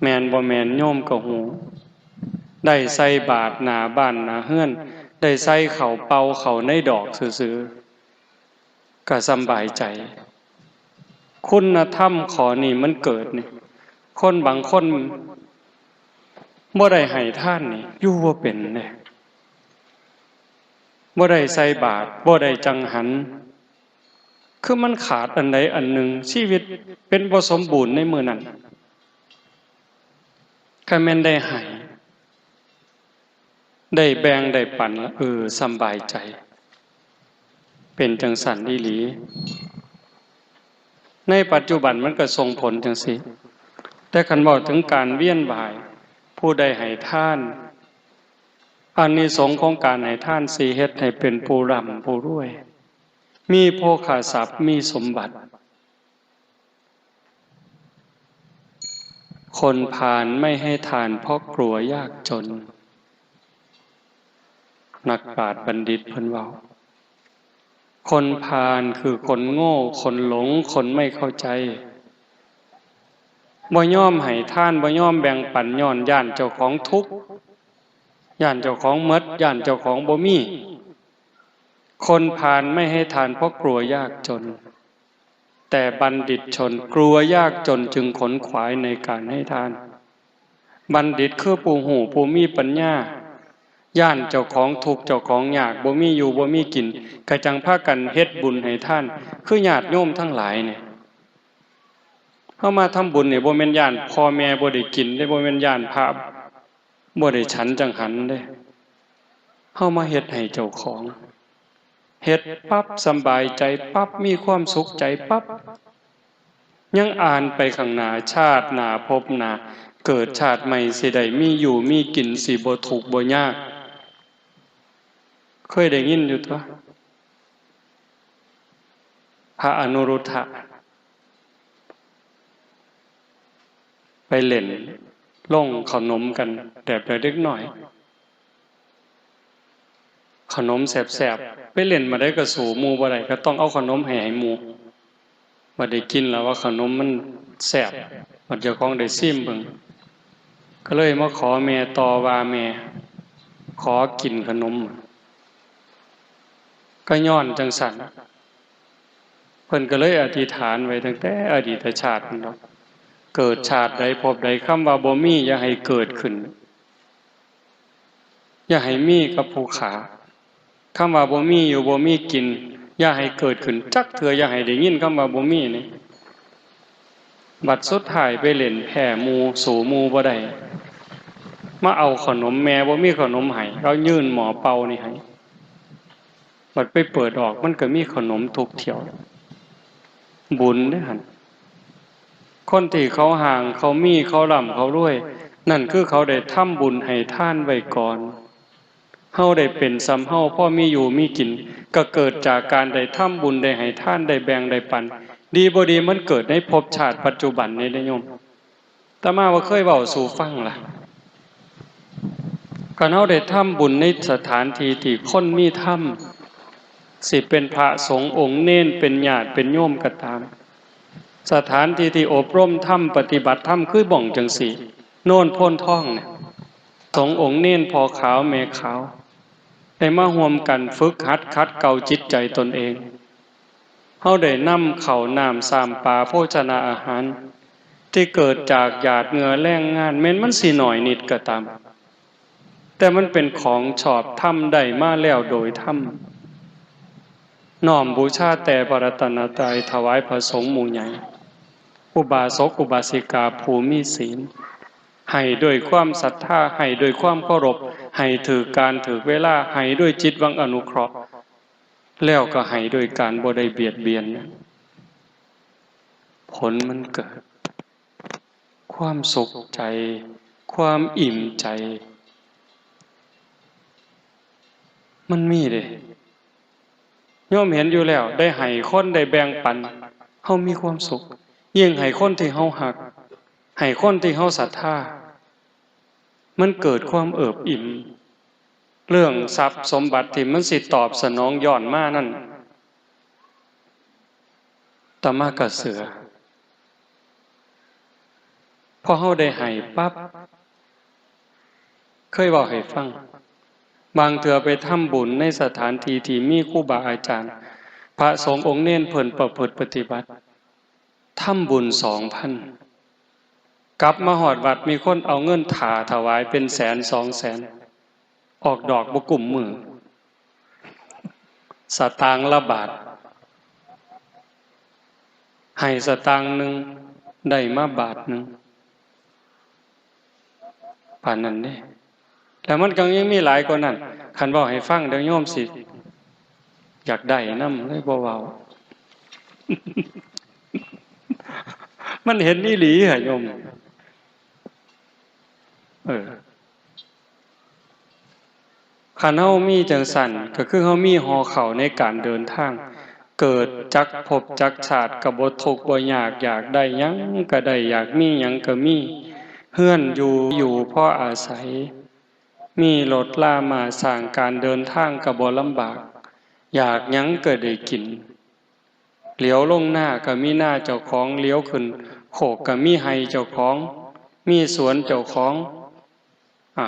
แม่นบ่แม่นโยมก็ฮู้ ได้ใส่บาตรหน้าบ้านหน้าเฮือน ได้ใส่ข้าวเป่าเข้าในดอกซื่อๆ ก็สำบายใจ คุณธรรมข้อนี้มันเกิดนี่ คนบางคนบ่ได้ให้ทานนี่ อยู่บ่เป็นเด้ บ่ได้ใส่บาตร บ่ได้จังหัน คือมันขาดอันใดอันหนึ่ง ชีวิตเป็นบ่สมบูรณ์ในมื้อนั้น คันแม่นได้ให้ ได้แบ่งได้ปันละ เออ สำบายใจ เป็นจั่งซั้นอีหลี ในปัจจุบันมันก็ส่งผลจั่งซี้ แต่คันเว้าถึงการเวียนว่าย ผู้ใดให้ทาน อานิสงส์ของการให้ทานสิเฮ็ดให้เป็นผู้ร่ำผู้รวย มีโภคทรัพย์ มีสมบัติ คนพาลไม่ให้ทานเพราะกลัวยากจน นักปราชญ์บัณฑิตเพิ่นเว้า คนพาลคือคนโง่ คนหลง คนไม่เข้าใจ บ่ยอมให้ทาน บ่ยอมแบ่งปัน ย้อนย้านเจ้าของทุกข์ ย้านเจ้าของหมด ย้านเจ้าของบ่มี คนพาลไม่ให้ทานเพราะกลัวยากจน แต่บัณฑิตชนกลัวยากจนจึงขนขวายในการให้ทาน บัณฑิตคือผู้ฮู้ผู้มีปัญญา ย้านเจ้าของทุกข์เจ้าของยาก บ่มีอยู่บ่มีกิน ก็จั่งพากันเฮ็ดบุญให้ทาน คือญาติโยมทั้งหลายเนี่ย เฮามาทำบุญนี่บ่แม่นย้านพ่อแม่บ่ได้กินเด้ บ่แม่นย้านพระบ่ได้ฉันจั่งหันเด้ เฮามาเฮ็ดให้เจ้าของ เฮ็ดปั๊บสำบายใจปั๊บ มีความสุขใจปั๊บ ยังอ่านไปข้างหน้า ชาติหน้าภพหน้า เกิดชาติใหม่สิได้มีอยู่มีกิน สิบ่ทุกข์บ่ยาก เคยได้ยินอยู่ตั๊ว พระอนุรุทธะ ไปเล่นโรงขนมกัน แบบเด็กน้อย ขนมแซ่บๆ ไปเล่นมาได้ก็สู้หมู่บ่ได้ ก็ต้องเอาขนมให้ ให้หมู่ บัดได้กินแล้วว่าขนมมันแซ่บ บัดเจ้าของได้ซิมเบิ่ง ก็เลยมาขอแม่ต่อว่า แม่ ขอกินขนม ก็ย้อนจั่งซั่น เพิ่นก็เลยอธิษฐานไว้ตั้งแต่อดีตชาตินั่นดอก เกิดชาติใดภพใด คำว่าบ่มีอย่าให้เกิดขึ้น อย่าให้มีกับผู้ข้า คำว่าบ่มีอยู่บ่มีกิน อย่าให้เกิดขึ้นจักเทื่อ อย่าให้ได้ยินคำว่าบ่มีนี่ บัดสุดท้ายไปเล่นแพ้หมู่ สู้หมู่บ่ได้ มาเอาขนม แม่บ่มีขนมให้ เขายื่นหม้อเป่านี่ให้ บัดไปเปิดออก มันก็มีขนมทุกเที่ยว บุญเด้อหั่น คนที่เขาห่าง เขามี เขาร่ำ เขารวย นั่นคือเขาได้ทำบุญให้ทานไว้ก่อน เฮาได้เป็นส่ำเฮา พอมีอยู่มีกิน ก็เกิดจากการได้ทำบุญ ได้ให้ทาน ได้แบ่ง ได้ปัน ดีบ่ดีมันเกิดในภพชาติปัจจุบันนี่เด้อโยม อาตมาว่าเคยเว้าสู่ฟังล่ะ คันเฮาได้ทำบุญในสถานที่ที่คนมีธรรม สิเป็นพระสงฆ์องค์เณร เป็นญาติเป็นโยมก็ตาม สถานที่ที่อบรมธรรม ปฏิบัติธรรม คือหม่องจั่งซี้ โนนโพนทองเนี่ย สงฆ์องค์เณรพ่อขาวแม่ขาว ได้มาร่วมกันฝึกหัดขัดเกลาจิตใจตนเอง เฮาได้นำข้าวน้ำซ้ำปลาโภชนาอาหาร ที่เกิดจากหยาดเหงื่อแรงงาน แม้นมันสิน้อยนิดก็ตาม แต่มันเป็นของชอบธรรม ได้มาแล้วโดยธรรม น้อมบูชาแต่พระรัตนตรัย ถวายพระสงฆ์หมู่ใหญ่ อุบาสกอุบาสิกาผู้มีศีล ให้ด้วยความศรัทธา ให้ด้วยความเคารพ ให้ถืกการถืกเวลา ให้ด้วยจิตหวังอนุเคราะห์ แล้วก็ให้ด้วยการบ่ได้เบียดเบียน ผลมันเกิด ความสุขใจ ความอิ่มใจ มันมีเด้ โยมเห็นอยู่แล้ว ได้ให้คน ได้แบ่งปัน เฮามีความสุข ยิ่งให้คนที่เฮาฮัก ให้คนที่เฮาศรัทธา มันเกิดความเอิบอิ่ม เรื่องทรัพย์สมบัติที่มันสิตอบสนองย้อนมานั่น อาตมาก็เชื่อ พอเฮาได้ให้ปั๊บ เคยเว้าให้ฟัง บางเทื่อไปทำบุญในสถานที่ที่มีครูบาอาจารย์ พระสงฆ์องค์เณรเพิ่นประพฤติปฏิบัติ ทำบุญสองพัน กลับมาฮอดวัดมีคนเอาเงินถ่าถวายเป็นแสนสองแสน ออกดอกบ่กุ้มมือ สตางค์ละบาท ให้สตางค์หนึ่ง ได้มาบาทหนึ่ง ปานนั้นเด้ แล้วมันก็ยังมีหลายกว่านั้น คันเว้าให้ฟังเดี๋ยวโยมสิ อยากได้นำ เลยบ่เว้า มันเห็นอีหลีหั่นโยม เออ คันเฮามีจั่งซั้น ก็คือเฮามีห่อข้าวในการเดินทาง เกิดจักภพจักชาติก็บ่ทุกข์บ่ยาก อยากได้หยังก็ได้ อยากมีหยังก็มี เฮือนอยู่ อยู่พออาศัย มีรถลาม้าช้าง การเดินทางก็บ่ลำบาก อยากหยังก็ได้กิน เหลียวลงนาก็มีนาเจ้าของ เหลียวขึ้น โคกก็มีไฮ่เจ้าของ มีสวนเจ้าของ อ่า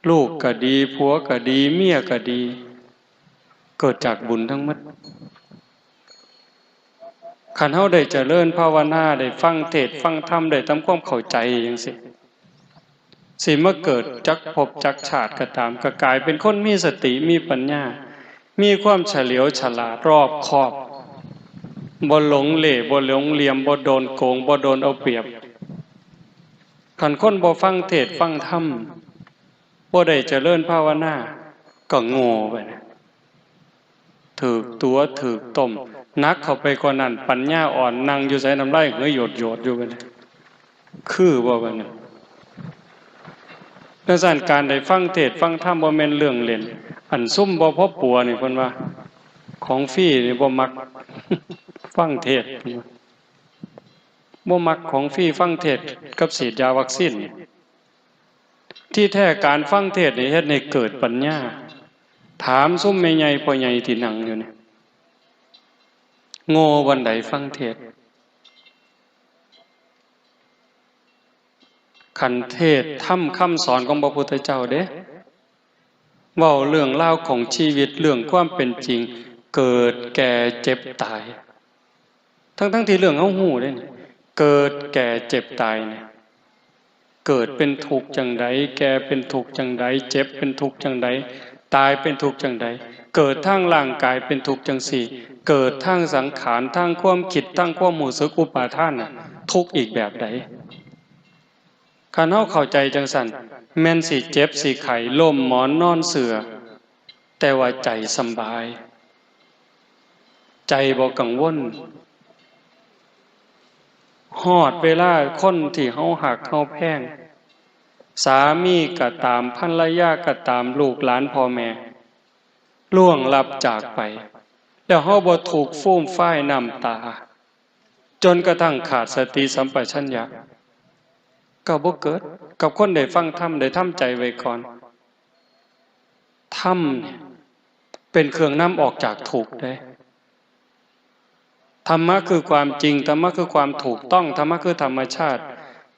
ลูกก็ดี ผัวก็ดี เมียก็ดี เกิดจากบุญทั้งหมด คันเฮาได้เจริญภาวนา ได้ฟังเทศน์ฟังธรรม ได้ทำความเข้าใจจั่งซี้ สิมาเกิดจักภพจักชาติก็ตาม ก็กลายเป็นคนมีสติ มีปัญญา มีความเฉลียวฉลาด รอบคอบ บ่หลงเหล่ บ่หลงเหลี่ยม บ่โดนโกง บ่โดนเอาเปรียบ คันคนบ่ฟังเทศน์ฟังธรรม บ่ได้เจริญภาวนา ก็โง่ไปนะ ถืกตั๋วถืกต้ม หนักเข้าไปกว่านั้น ปัญญาอ่อน นั่งอยู่ไสน้ำลายเหยโยดๆอยู่บัดนี้ คือบ่บัดนี้ จั่งซั้น การได้ฟังเทศน์ฟังธรรมบ่แม่นเรื่องเล่น อันซุมบ่พอปัวนี่เพิ่นว่า ของฟรีนี่บ่มัก ฟังเทศน์ บ่มักของฟรี ฟังเทศน์กับฉีดยาวัคซีนนี่ ที่แท้การฟังเทศน์นี่เฮ็ดให้เกิดปัญญา ถามซุมแม่ใหญ่พ่อใหญ่ที่นั่งอยู่นี่ โง่บ่อนใดฟังเทศน์ คันเทศน์ธรรมคำสอนของพระพุทธเจ้าเด้ เว้าเรื่องราวของชีวิต เรื่องความเป็นจริง เกิดแก่เจ็บตาย ทั้งๆที่เรื่องเฮาฮู้เด้นี่ เกิดแก่เจ็บตายนี่ เกิดเป็นทุกข์จั่งใด แก่เป็นทุกข์จั่งใด เจ็บเป็นทุกข์จั่งใด ตายเป็นทุกข์จั่งใด เกิดทางร่างกายเป็นทุกข์จั่งซี้ เกิดทางสังขาร ทางความคิด ทางความรู้สึกอุปาทานน่ะ ทุกข์อีกแบบใด คันเฮาเข้าใจจั่งซั้น แม่นสิเจ็บสิไข้ ล้มหมอนนอนเสื่อ แต่ว่าใจสำบาย ใจบ่กังวล ฮอดเวลาคนที่เฮาฮักเฮาแพง สามีก็ตาม ภรรยาก็ตาม ลูกหลานพ่อแม่ ล่วงลับจากไป แล้วเฮาบ่ทุกข์ฟูมฟายน้ำตา จนกระทั่งขาดสติสัมปชัญญะ ก็บ่เกิดกับคนได้ฟังธรรม ได้ทำใจไว้ก่อน ธรรมเนี่ยเป็นเครื่องนำออกจากทุกข์เด้ ธรรมะคือความจริง ธรรมะคือความถูกต้อง ธรรมะคือธรรมชาติ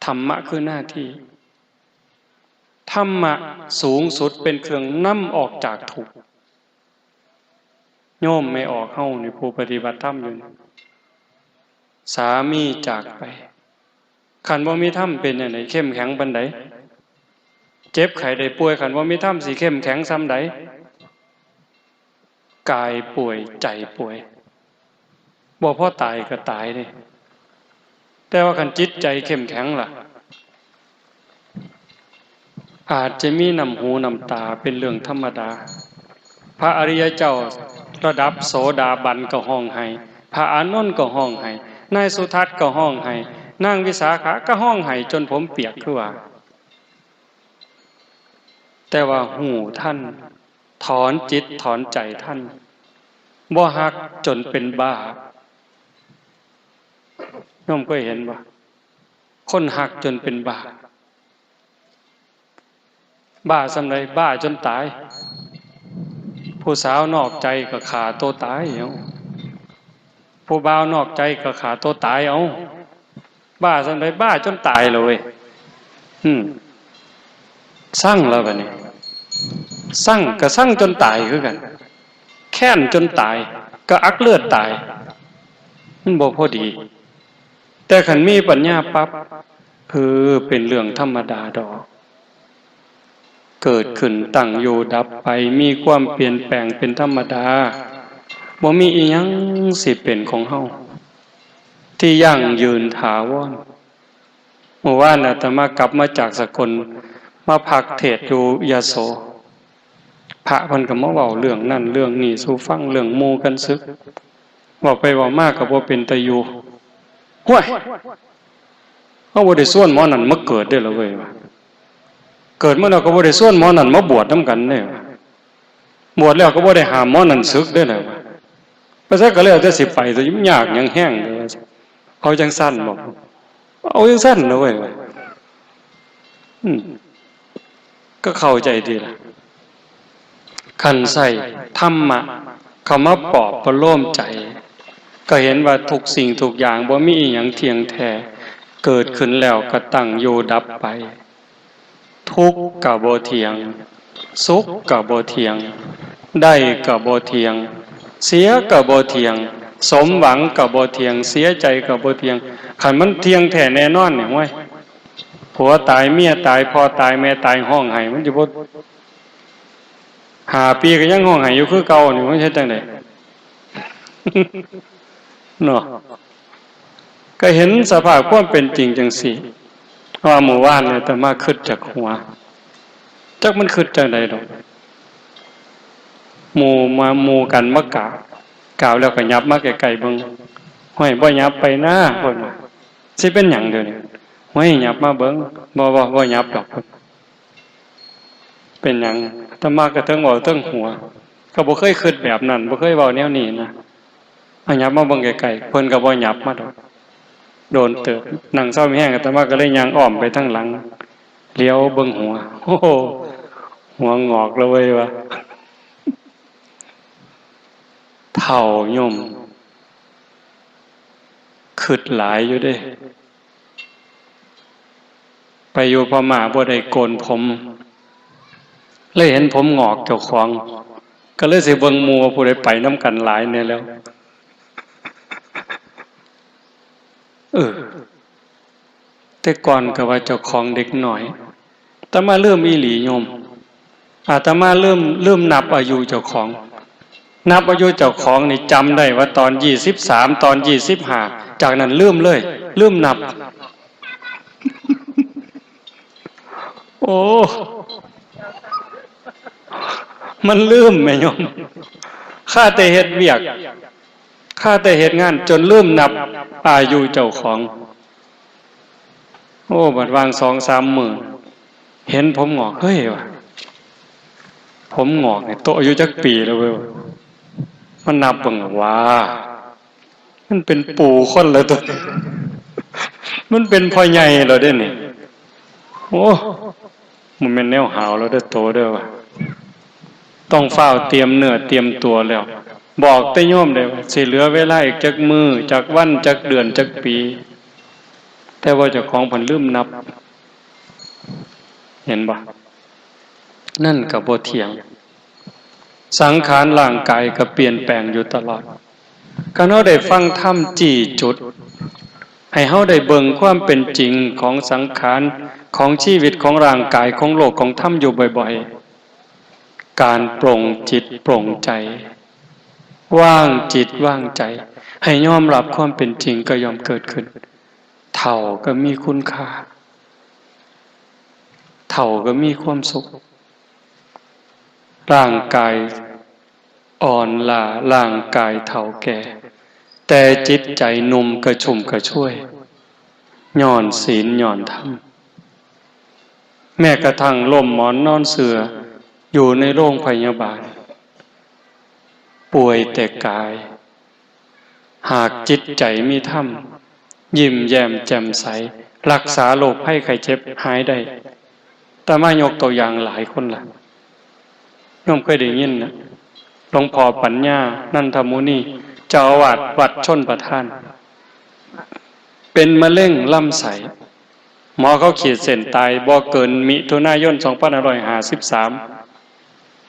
ธรรมะคือหน้าที่ ธรรมะสูงสุดเป็นเครื่องนำออกจากทุกข์ โยมแม่ออกเฮานี่ ผู้ปฏิบัติธรรมอยู่นี่ สามีจากไป คันบ่มีธรรมเป็นจั่งใด เข้มแข็งปานใด เจ็บไข้ได้ป่วย คันบ่มีธรรมสิเข้มแข็งส่ำใด กายป่วย ใจป่วย บ่พอตายก็ตายเด้ แต่ว่าคันจิตใจเข้มแข็งล่ะ อาจจะมีน้ำหูน้ำตาเป็นเรื่องธรรมดา พระอริยเจ้าระดับโสดาบันก็ฮ้องไห้ พระอานนท์ก็ฮ้องไห้ นายสุทัศน์ก็ฮ้องไห้ นางวิสาขาก็ฮ้องไห้จนผมเปียกคือว่า แต่ว่าฮู้ทัน ถอนจิตถอนใจทัน บ่ฮักจนเป็นบ้า โยมเคยเห็นบ่ คนฮักจนเป็นบ้า บ้าส่ำใด บ้าจนตาย ผู้สาวนอกใจก็ฆ่าตัวตายเอา ผู้บ่าวนอกใจก็ฆ่าตัวตายเอา บ้าส่ำใด บ้าจนตายเลยเว้ย อืม ซังแล้วบัดนี้ ซังก็ซังจนตายคือกัน แค้นจนตาย ก็อักเลือดตาย มันบ่พอดี แต่คันมีปัญญาปั๊บ เออ เป็นเรื่องธรรมดาดอก เกิดขึ้นตั้งอยู่ดับไป มีความเปลี่ยนแปลงเป็นธรรมดา บ่มีอีหยังสิเป็นของเฮา ที่ยั่งยืนถาวร เมื่อวานอาตมากลับมาจากสกล มาพักเทศน์อยู่ยโส พระเพิ่นก็มาเว้าเรื่องนั้นเรื่องนี้สู่ฟัง เรื่องหมู่กันสึก เว้าไปเว้ามาก็บ่เป็นตาอยู่ ห้วย เฮาบ่ได้ชวนหมอนั่นมาเกิดเด้อล่ะเว้ย เกิดมาแล้วก็บ่ได้ชวนหมอนั่นมาบวชนำกันเด้อ บวชแล้วก็บ่ได้ห้ามหมอนั่นสึกเด้อล่ะ ไปไสก็แล้วแต่สิไป แต่มันยากหยังแฮงเด้อ เอาจั่งซั่นบ่ เอาจั่งซั่นนะเว้ย อืม ก็เข้าใจดีล่ะ คันใช้ธรรมะเข้ามาปลอบประโลมใจ ก็เห็นว่าทุกสิ่งทุกอย่างบ่มีอิหยังเที่ยงแท้ เกิดขึ้นแล้วก็ตั้งอยู่ดับไป ทุกข์ก็บ่เที่ยง สุขก็บ่เที่ยง ได้ก็บ่เที่ยง เสียก็บ่เที่ยง สมหวังก็บ่เที่ยง เสียใจก็บ่เที่ยง คันมันเที่ยงแท้แน่นอนนี่ โอ้ย ผัวตาย เมียตาย พ่อตาย แม่ตาย ฮ้องไห้ มันสิบ่ ห้าปีก็ยังฮ้องไห้อยู่คือเก่านี่ มันเฮ็ดจั่งใด เนาะ ก็เห็นสภาพความเป็นจริงจั่งซี้ ว่ามื้อวานเนี่ยอาตมาคิดจากหัว จักมันคิดจั่งใดดอก หมู่มา หมู่กันมากราบ กราบแล้วก็หยับมาใกล้ๆเบิ่ง ห้วย บ่หยับไปนะ เพิ่นว่า สิเป็นหยังเดี๋ยวนี้ ห้วย หยับมาเบิ่ง บ่ บ่ บ่หยับดอก เพิ่น เป็นหยัง อาตมาก็เทิงเว้าเทิงหัว ก็บ่เคยคิดแบบนั้น บ่เคยเว้าแนวนี้นะ เอาหยับมาเบิ่งใกล้ๆ เพิ่นก็บ่หยับมาดอก โดนเติบ นั่งเซามีแฮง อาตมาก็เลยย่างอ้อมไปทางหลัง เหลียวเบิ่งหัว โอ้โห หัวงอกแล้วเว้ย ว่า เฒ่าโยม คิดหลายอยู่เด้ ไปอยู่พม่าบ่ได้โกนผม เลยเห็นผมงอกเจ้าของ ก็เลยสิเบิ่งหมู่ว่าผู้ใดไปนำกันหลายแน่แล้ว เออ แต่ก่อนก็ว่าเจ้าของเด็กน้อย แต่มาลืมอีหลีโยม อาตมาลืม ลืมนับอายุเจ้าของ นับอายุเจ้าของนี่จำได้ว่าตอนยี่สิบสาม ตอนยี่สิบห้า จากนั้นลืมเลย ลืมนับ โอ้ มันลืมแม่โยม ข้าแต่เฮ็ดเวียก ข้าแต่เฮ็ดงานจนลืมนับอายุเจ้าของ โอ้ บัดวางสองสามมื้อ เห็นผมงอก เฮ้ย ว่ะ ผมงอกเนี่ย โตอายุจักปีแล้วเว้ย มันนับเบิ่งว่า มันเป็นปู่คนแล้วตัว มันเป็นพ่อใหญ่แล้วเด้นี่ โอ้ มันแม่นแนวหาวแล้วเด้อโตเด้อว่ะ ต้องฟ้าวเตรียมเนื้อเตรียมตัวแล้ว บอกแต่โยมได้ว่าสิเหลือเวลาอีกจักมื้อ จักวัน จักเดือน จักปี แต่ว่าเจ้าของเพิ่นลืมนับ เห็นบ่ นั่นก็บ่เที่ยง สังขารร่างกายก็เปลี่ยนแปลงอยู่ตลอด คันเฮาได้ฟังธรรมจี้จุด ให้เฮาได้เบิ่งความเป็นจริงของสังขาร ของชีวิต ของร่างกาย ของโลก ของธรรมอยู่บ่อยๆ การปลงจิตปลงใจ วางจิตวางใจ ให้ยอมรับความเป็นจริงก็ย่อมเกิดขึ้น เฒ่าก็มีคุณค่า เฒ่าก็มีความสุข ร่างกายอ่อนล้า ร่างกายเฒ่าแก่ แต่จิตใจหนุ่มกระชุ่มกระชวย ย้อนศีลย้อนธรรม แม้กระทั่งล้มหมอนนอนเสื่อ อยู่ในโรงพยาบาล ป่วยแต่กาย หากจิตใจมีธรรม ยิ้มแย้มแจ่มใส รักษาโรคภัยไข้เจ็บหายได้ อาตมายกตัวอย่างหลายคนละ โยมเคยได้ยินนะ หลวงพ่อปัญญา นันทมุนี เจ้าอาวาสวัดชลประทาน เป็นมะเร็งลำไส้ หมอเขาขีดเส้นตายบ่เกินมิถุนายน สองพันห้าร้อยห้าสิบสาม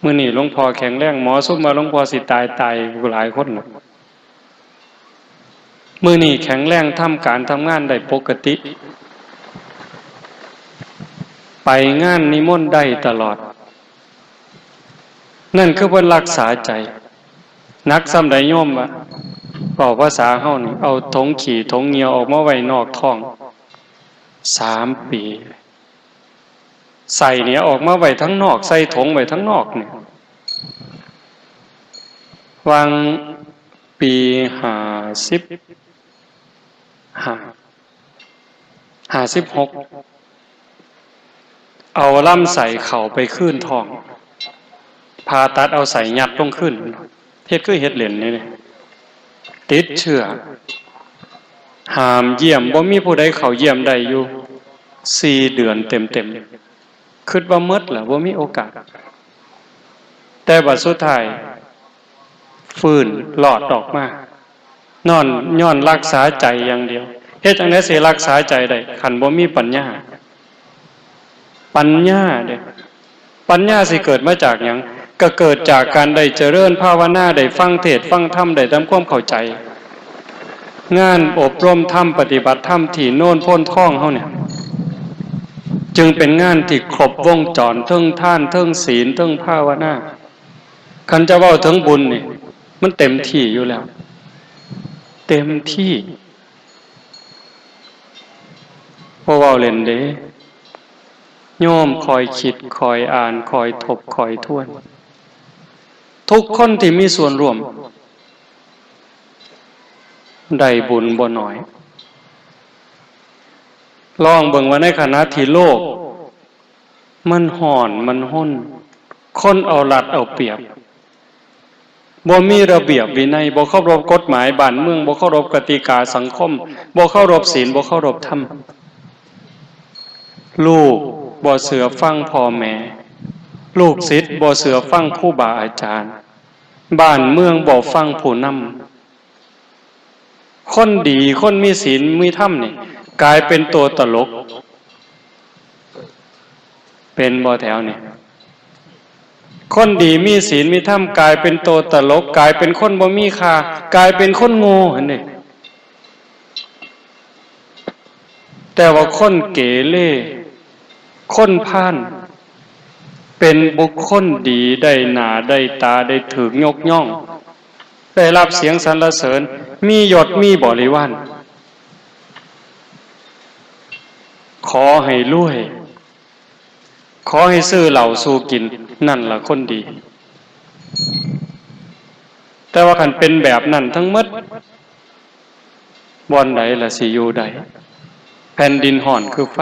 มื้อนี้หลวงพ่อแข็งแรง หมอซุมว่าหลวงพ่อสิตาย ตายหลายคนแล้ว มื้อนี้แข็งแรง ทำการทำงานได้ปกติ ไปงานนิมนต์ได้ตลอด นั่นคือเพิ่นรักษาใจ หนักส่ำใดโยมวะ เว้าภาษาเฮานี่ เอาถงขี้ถงเหยี่ยวออกมาไว้นอกท้อง สามปี ไส้เนี่ยออกมาไว้ทั้งนอก ใส่ถงไว้ทั้งนอกเนี่ย วางปีห้าสิบห้า ห้าสิบหก เอาลำไส้เข้าไปคืนท้อง ผ่าตัดเอาไส้ยัดลงคืน เฮ็ดคือเฮ็ดเล่นนี่เด้ ติดเชื้อ ห้ามเยี่ยม บ่มีผู้ใดเข้าเยี่ยมได้อยู่ สี่เดือนเต็มๆ คิดว่าหมดแล้ว บ่มีโอกาส แต่บัดสุดท้าย ฟื้นรอดออกมา นอน ย้อนรักษาใจอย่างเดียว เฮ็ดจั่งใด๋สิรักษาใจได้ คันบ่มีปัญญา ปัญญาเด้ ปัญญาสิเกิดมาจากหยัง ก็เกิดจากการได้เจริญภาวนา ได้ฟังเทศน์ฟังธรรม ได้ทำความเข้าใจ งานอบรมธรรม ปฏิบัติธรรมที่โนนโพนทองเฮาเนี่ย จึงเป็นงานที่ครบวงจร เทิงทาน เทิงศีล เทิงภาวนา คันจะเว้าถึงบุญนี่ มันเต็มที่อยู่แล้ว เต็มที่ บ่เว้าเล่นเด้ โยมคอยคิด คอยอ่าน คอยทบ คอยทวน ทุกคนที่มีส่วนร่วม ได้บุญบ่น้อย ลองเบิ่งว่าในขณะที่โลก มันฮ้อน มันฮน คนเอารัดเอาเปรียบ บ่มีระเบียบวินัย บ่เคารพกฎหมายบ้านเมือง บ่เคารพกติกาสังคม บ่เคารพศีล บ่เคารพธรรม ลูกบ่เชื่อฟังพ่อแม่ ลูกศิษย์บ่เชื่อฟังครูบาอาจารย์ บ้านเมืองบ่ฟังผู้นำ คนดี คนมีศีล มีธรรมนี่ กลายเป็นตัวตลก เป็นบ่แถวนี่ คนดีมีศีลมีธรรม กลายเป็นตัวตลก กลายเป็นคนบ่มีค่า กลายเป็นคนโง่หั่นเด้ แต่ว่าคนเกเร คนพาล เป็นบุคคลดี ได้หน้าได้ตา ได้ถูกยกย่อง ได้รับเสียงสรรเสริญ มียศมีบริวาร ขอให้รวย ขอให้ซื้อเหล้าสู่กิน นั่นล่ะคนดี แต่ว่าคันเป็นแบบนั้นทั้งหมด บ่อนใดล่ะสิอยู่ได้ แผ่นดินฮ้อนคือไฟ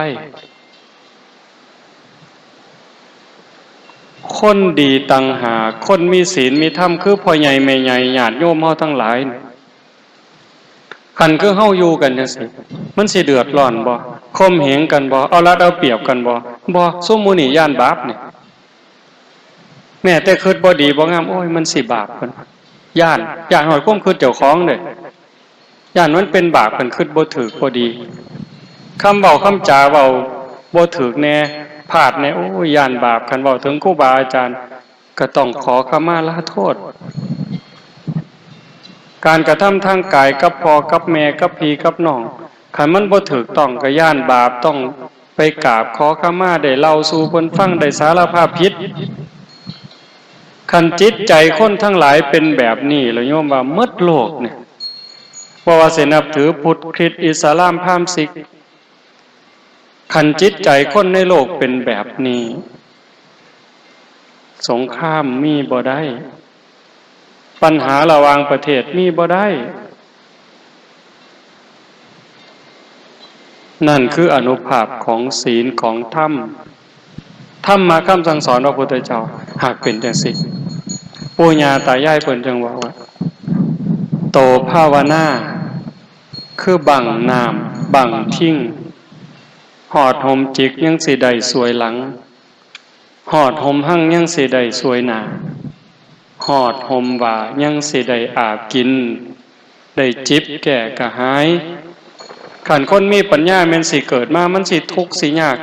คนดีต่างหาก คนมีศีลมีธรรม คือพ่อใหญ่แม่ใหญ่ ญาติโยมเฮาทั้งหลาย คันคือเฮาอยู่กันจั่งซี้ มันสิเดือดร้อนบ่ ข่มเหงกันบ่ เอารัดเอาเปรียบกันบ่ บ่ ซุมหมู่นี้ย้านบาปนี่ แม้แต่คิดบ่ดีบ่งาม โอ้ย มันสิบาป เพิ่น ย้าน ย้านฮอดความคิดเจ้าของเด้ ย้านมันเป็นบาป คันคิดบ่ถูกบ่ดี คำเว้าคำจาเว้าบ่ถูกแน่ พลาดแน่ โอ้ย ย้านบาป คันเว้าถึงครูบาอาจารย์ ก็ต้องขอขมาลาโทษ การกระทำทางกายกับพ่อกับแม่กับพี่กับน้อง คันมันบ่ถูกต้องก็ย้านบาป ต้องไปกราบขอขมา ได้เล่าสู่เพิ่นฟัง ได้สารภาพผิด คันจิตใจคนทั้งหลายเป็นแบบนี้ แล้วโยมว่าหมดโลกเนี่ย บ่ว่าสินับถือพุทธ คริสต์ อิสลาม พราหมณ์ ซิก คันจิตใจคนในโลกเป็นแบบนี้ สงครามมีบ่ได้ ปัญหาระหว่างประเทศมีบ่ได้ นั่นคืออานุภาพของศีลของธรรม ธรรมะคำสั่งสอนพระพุทธเจ้า หากเป็นจั่งซี้ ปู่ย่าตายายเพิ่นจั่งว่าว่า โตภาวนา คือบั้งน้ำบั้งทิง ฮอดห่มจิกยังสิได้ส่วยหลัง ฮอดห่มฮังยังสิได้ส่วยหน้า ฮอดห่มว่ายังสิได้อาบกิน ได้จิบแก้กระหาย คันคนมีปัญญาแม่นสิเกิดมา มันสิทุกข์สิยาก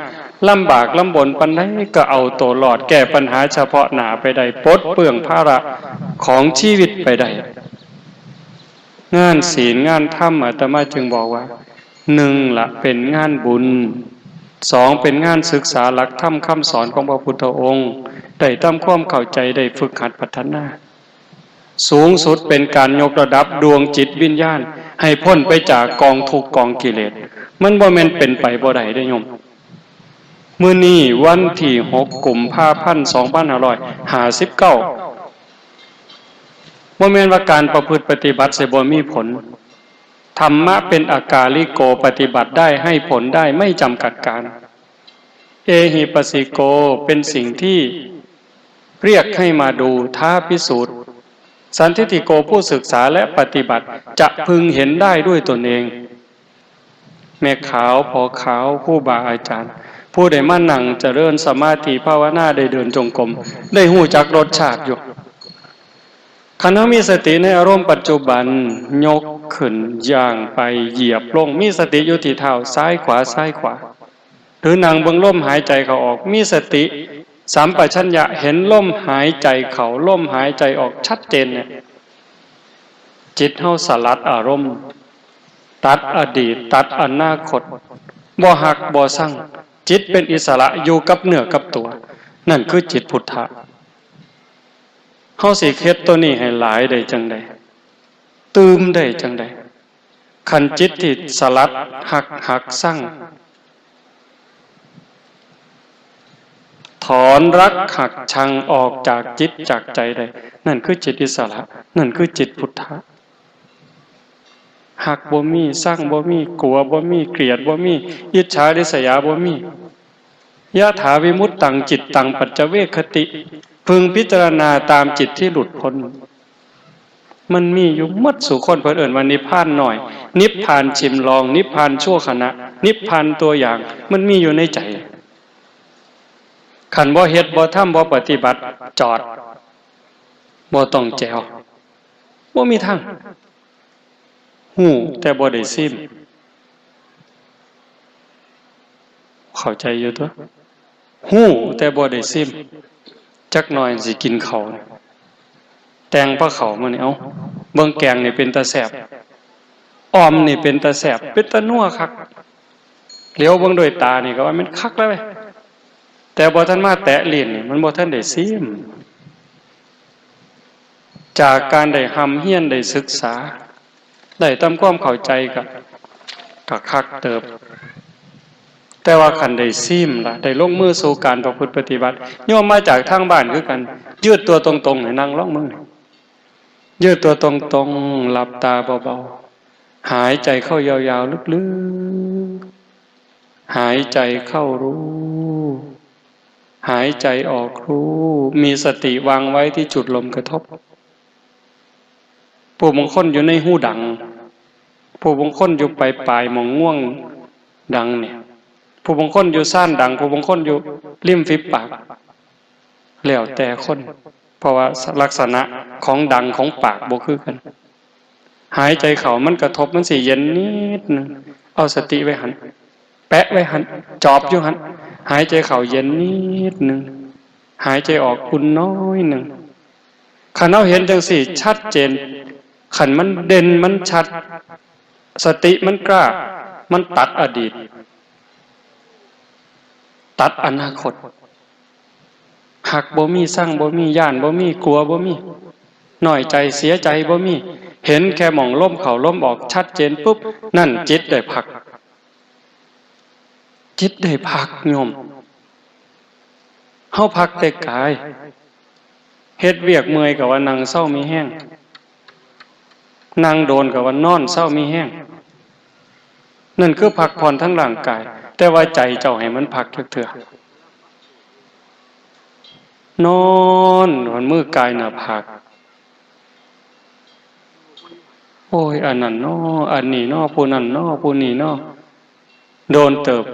ลำบากลำบนปานใดก็เอาตัวรอด แก้ปัญหาเฉพาะหน้าไปได้ ปลดเปลื้องภาระของชีวิตไปได้ งานศีลงานธรรม อาตมาจึงบอกว่า หนึ่งละเป็นงานบุญ สองเป็นงานศึกษาหลักธรรมคำสอนของพระพุทธองค์ ได้ทำความเข้าใจ ได้ฝึกหัดพัฒนา สูงสุดเป็นการยกระดับดวงจิตวิญญาณ ให้พ้นไปจากกองทุกข์กองกิเลส มันบ่แม่นเป็นไปบ่ได้เด้โยม มื้อนี้วันที่หกกุมภาพันธ์สองพันห้าร้อยห้าสิบเก้า บ่แม่นว่าการประพฤติปฏิบัติสิบ่มีผล ธรรมะเป็นอากาลิโก ปฏิบัติได้ ให้ผลได้ ไม่จำกัดกาล เอหิปัสสิโก เป็นสิ่งที่เรียกให้มาดู ท้าพิสูจน์ สันทิฏฐิโก ผู้ศึกษาและปฏิบัติ จะพึงเห็นได้ด้วยตนเอง แม่ขาว พ่อขาว ครูบาอาจารย์ ผู้ได้มานั่งเจริญสมาธิภาวนา ได้เดินจงกรม ได้ฮู้จักรสชาติอยู่ คันเฮามีสติในอารมณ์ปัจจุบัน ยก ขึ้น ย่างไป เหยียบลง มีสติอยู่ที่เท้า ซ้ายขวา ซ้ายขวา หรือนั่งเบิ่งลมหายใจเข้าออก มีสติสัมปชัญญะเห็นลมหายใจเข้า ลมหายใจออกชัดเจนเนี่ย จิตเฮาสลัดอารมณ์ ตัดอดีต ตัดอนาคต บ่ฮักบ่ซัง จิตเป็นอิสระอยู่กับเนื้อกับตัว นั่นคือจิตพุทธะ เฮาสิเฮ็ดตัวนี้ให้หลายได้จั่งใด ตื่มได้จั่งใด คันจิตที่สลัดฮัก หักซัง ถอนรักหักชังออกจากจิตจากใจได้ นั่นคือจิตอิสระ นั่นคือจิตพุทธะ ฮักบ่มี ซังบ่มี กลัวบ่มี เกลียดบ่มี อิจฉาริษยาบ่มี ยะถาวิมุตตังจิตตังปัจจเวกขติ พึงพิจารณาตามจิตที่หลุดพ้น มันมีอยู่หมดสู่คน เพิ่นเอิ้นว่านิพพานน้อย นิพพานชิมลอง นิพพานชั่วขณะ นิพพานตัวอย่าง มันมีอยู่ในใจ คันบ่เฮ็ด บ่ทำ บ่ปฏิบัติ จอด บ่ต้องแจ๋ว บ่มีทาง ฮู้แต่บ่ได้ซิม เข้าใจอยู่ตั๊ว ฮู้แต่บ่ได้ซิม จักหน่อยสิกินข้าว แตงปลาข้าวมื้อนี้ เอ้า เบิ่งแกงนี่เป็นตาแซ่บ อ่อมนี่เป็นตาแซ่บ เป็นตานัวคัก เหลียวเบิ่งด้วยตานี่ก็ว่ามันคักแล้วเว้ย แต่บ่ทันมาแตะลิ้นนี่ มันบ่ทันได้ซิม จากการได้ร่ำเรียน ได้ศึกษา ได้ทำความเข้าใจก็ ก็คักเติบ แต่ว่าคันได้ซิมล่ะ ได้ลงมือสู่การประพฤติปฏิบัติ โยมมาจากทางบ้านคือกัน ยืดตัวตรงๆ ให้นั่งลองมึง ยืดตัวตรงๆ หลับตาเบาๆ หายใจเข้ายาวๆ ลึกๆ หายใจเข้ารู้ หายใจออกรู้ มีสติวางไว้ที่จุดลมกระทบ ผู้บางคนอยู่ในฮูดัง ผู้บางคนอยู่ปลายๆ หม่องงวงดังเนี่ย ผู้บางคนอยู่ซ่านดัง ผู้บางคนอยู่ริมฝีปาก แล้วแต่คน เพราะว่าลักษณะของดังของปากบ่คือกัน หายใจเข้ามันกระทบ มันสิเย็นนิดนึง เอาสติไว้หั่น แปะไว้หั่น จอบอยู่หั่น หายใจเข้าเย็นนิดนึง หายใจออกอุ่นน้อยนึง คันเฮาเห็นจั่งซี้ชัดเจน คันมันเด่นมันชัด สติมันกล้า มันตัดอดีต ตัดอนาคต ฮักบ่มี ซังบ่มี ย้านบ่มี กลัวบ่มี น้อยใจ เสียใจบ่มี เห็นแค่หม่องลมเข้าลมออกชัดเจนปุ๊บ นั่นจิตได้พัก จิตได้พักโยม เฮาพักแต่กาย เฮ็ดเวียกเมื่อยก็ว่านั่งเซามีแฮง นั่งโดนก็ว่านอนเซามีแฮง นั่นคือพักผ่อนทางร่างกาย แต่ว่าใจเจ้าให้มันพักจักเทื่อ นอน หอนมือกายหน้าผาก โอ้ย อันนั้นน้อ อันนี้น้อ ผู้นั้นน้อ ผู้นี้น้อ โดนเติบ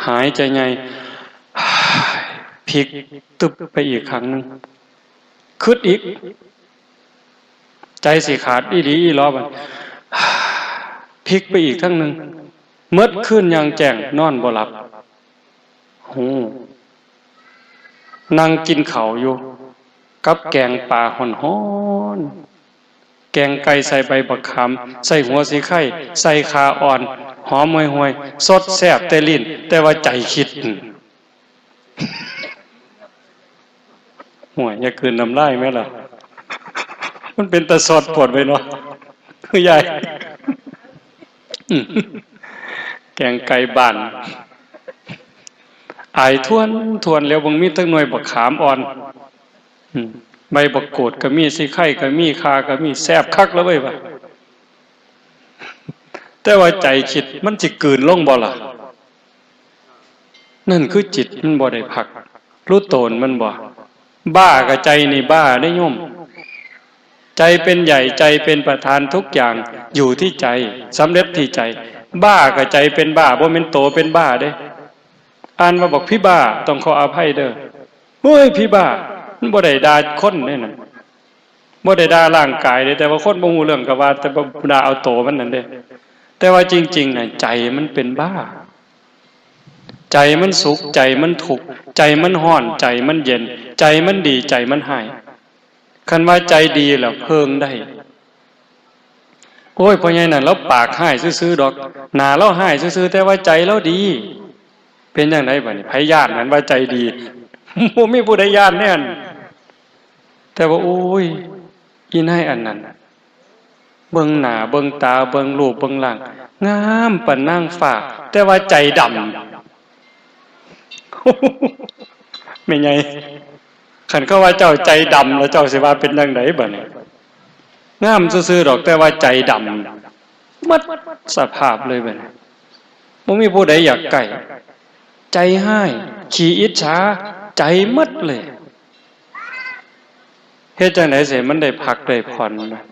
หายใจใหญ่ พลิกตึบไปอีกครั้งหนึ่ง คิดอีก ใจสิขาดอีหลีอีหลอบัด พลิกไปอีกครั้งหนึ่ง เมิดคืนอย่างแจ้ง นอนบ่หลับ ฮู้ นั่งกินข้าวอยู่ กับแกงปลาฮ้อนๆ แกงไก่ใส่ใบบักขาม ใส่หัวสีไข่ ใส่ข่าอ่อน หอมห่วยๆ สดแซ่บแต่ลิ้น แต่ว่าใจคิด ห่วย อย่ากลืนน้ำลายแม่ล่ะ มันเป็นตาสอดปวดไปเนาะ คือยาย แกงไก่บ้าน อายทวนทวนแล้ว บางมีตั้งหน่วยบักขามอ่อน อืม ใบบักกูดก็มี สีไข่ก็มี ข่าก็มี แซ่บคักแล้วเว้ยว่ะ แต่ว่าใจคิดมันสิกลืนลงบ่ล่ะ นั่นคือจิตมันบ่ได้พัก รู้โตนมันบ่ บ้ากับใจนี่บ้าได้โยม ใจเป็นใหญ่ ใจเป็นประธาน ทุกอย่างอยู่ที่ใจ สำเร็จที่ใจ บ้ากับใจเป็นบ้า บ่แม่นโตเป็นบ้าเด้ อ่านว่าบอกพี่บ้า ต้องขออภัยเด้อ เฮ้ย พี่บ้า มันบ่ได้ด่าคนเด้นั่น บ่ได้ด่าร่างกายเด้ แต่ว่าคนบ่ฮู้เรื่องก็ว่า แต่บ่ด่าเอาโตมันนั่นเด้ แต่ว่าจริงๆน่ะ ใจมันเป็นบ้า ใจมันสุข ใจมันทุกข์ ใจมันร้อน ใจมันเย็น ใจมันดี ใจมันร้าย คันว่าใจดีล่ะเพิ่งได้ โอ้ย พ่อใหญ่นั่นลาวปากร้ายซื่อๆดอก หน้าลาวร้ายซื่อๆ แต่ว่าใจลาวดี เป็นจั่งใดบัดนี้ ไผย้านหั้นว่าใจดี บ่มีผู้ใดย้านแน่น แต่ว่า โอ้ย อีนายอันนั้น เบิ่งหน้า เบิ่งตา เบิ่งรูป เบิ่งร่าง งามปานนางฟ้า แต่ว่าใจดำ แม่ใหญ่ คันเขาว่าเจ้าใจดำ แล้วเจ้าสิว่าเป็นจั่งใดบัดนี้ งามซื่อๆดอก แต่ว่าใจดำ หมดสภาพเลยบัดนี้ บ่มีผู้ใดอยากใกล้ ใจร้าย ขี้อิจฉา ใจหมดเลย เฮ็ดจั่งใดสิมันได้พักได้ผ่อนวะ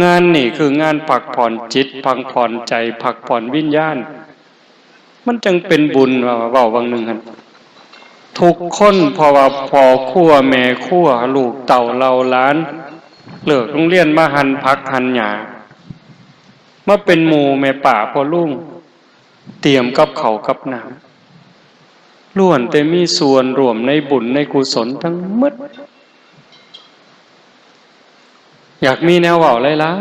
งานนี่คืองานพักผ่อนจิต พักผ่อนใจ พักผ่อนวิญญาณ มันจั่งเป็นบุญว่า เว้าบางหนึ่งหั่น ทุกคน เพราะว่าพ่อครัวแม่ครัว ลูกเต้าเหล่าหลาน เลิกโรงเรียนมาหั่นผักหั่นหญ้า มาเป็นหมู่แม่ป้าพ่อลุง เตรียมกับข้าวกับน้ำ ล้วนแต่มีส่วนร่วมในบุญในกุศลทั้งหมด อยากมีแนวเว้าหลา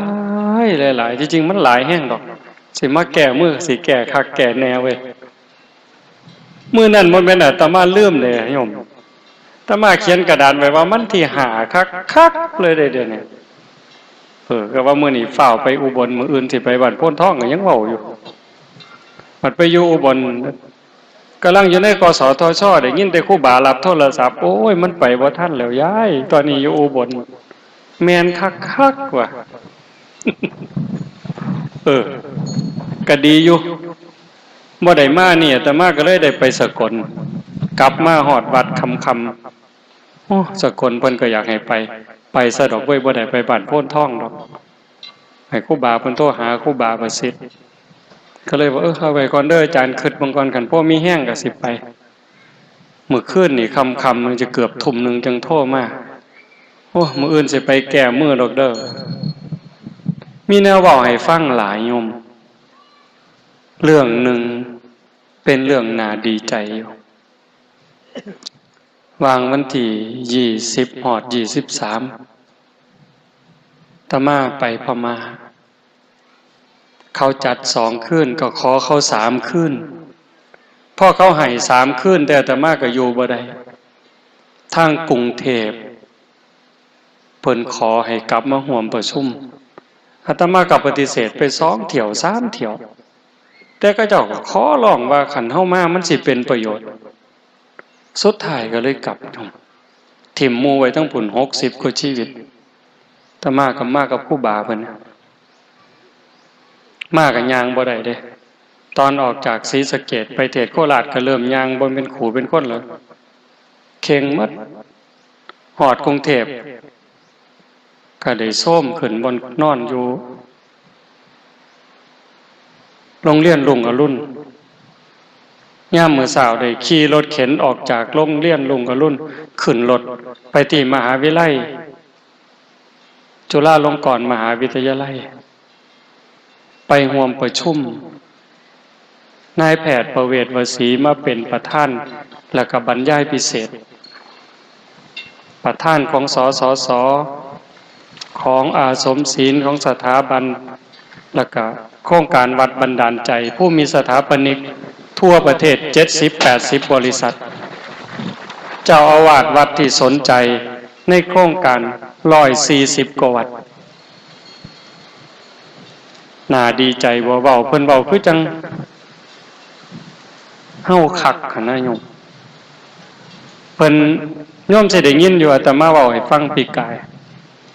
ยๆ หลายๆ ที่จริงมันหลายแฮงดอก สิมาแก้มือ สิแก้คักแก้แน่เว้ย มื้อนั้นบ่แม่นอาตมาลืมเด้โยม อาตมาเขียนกระดานไว้ว่าวันที่ห้าคักๆ เลยเด้เดี๋ยวนี้ เออ ก็ว่ามื้อนี้ฟ้าวไปอุบล มื้ออื่นสิไปบ้านโพนทอง ก็ยังเว้าอยู่ บัดไปอยู่อุบล กำลังอยู่ใน กสทช ได้ยินแต่ครูบารับโทรศัพท์ โอ้ย มันไปบ่ทันแล้วยาย ตอนนี้อยู่อุบล แม่นคักๆ ว่ะ เออ ก็ดีอยู่ บ่ได้มานี่ อาตมาก็เลยได้ไปสกล กลับมาฮอดวัดค่ำๆ โอ้ สกลเพิ่นก็อยากให้ไป ไปซะดอกเว้ย บ่ได้ไปบ้านโพนทองดอก ให้ครูบาเพิ่นโทรหาครูบาประสิทธิ์ ก็เลยว่า เออ เอาไว้ก่อนเด้ออาจารย์ คิดเบิ่งก่อน คันพอมีแฮงก็สิไป มื้อคืนนี่ค่ำๆ มันจะเกือบทุ่มหนึ่งจั่งโทรมา โอ้ มื้ออื่นสิไปแก้มือดอกเด้อ มีแนวเว้าให้ฟังหลายโยม เรื่องหนึ่งเป็นเรื่องน่าดีใจอยู่ ว่างวันที่ยี่สิบฮอดยี่สิบสาม อาตมาไปพม่า เขาจัดสองคืน ก็ขอเขาสามคืน พอเขาให้สามคืน แต่อาตมาก็อยู่บ่ได้ ทางกรุงเทพฯ เพิ่นขอให้กลับมาร่วมประชุม อาตมาก็ปฏิเสธไปสองเที่ยวสามเที่ยว แต่เขาเจ้าก็ขอร้องว่าคันเฮามามันสิเป็นประโยชน์ สุดท้ายก็เลยกลับ ถิ่มหมู่ไว้ทั้งพุ้นหกสิบกว่าชีวิต อาตมาก็มากับครูบาเพิ่น มาก็ย่างบ่ได้เด้ ตอนออกจากศรีสะเกษไปเทศน์โคราชก็เริ่มย่างบ่เป็นครูเป็นคนแล้ว เข่งหมด ฮอดกรุงเทพฯ ก็ได้โซมขึ้นบ่อนนอนอยู่ โรงเรียนรุ่งอรุณ ยามมื้อเช้าได้ขี่รถเข็นออกจากโรงเรียนรุ่งอรุณ ขึ้นรถไปที่มหาวิทยาลัย จุฬาลงกรณ์มหาวิทยาลัย ไปร่วมประชุม นายแพทย์ประเวศวสีมาเป็นประธาน แล้วก็บรรยายพิเศษ ประธานของ สสส ของอาสมศีล ของสถาบัน แล้วก็โครงการวัดบันดาลใจ ผู้มีสถาปนิกทั่วประเทศ เจ็ดสิบแปดสิบ บริษัท เจ้าอาวาสวัดที่สนใจในโครงการ ร้อยสี่สิบกว่าวัด น่าดีใจบ่ เว้า เพิ่นเว้าคือจั่งเฮาคักหั้นนะโยม เพิ่น โยมสิได้ยินอยู่ อาตมาเว้าให้ฟังปีกาย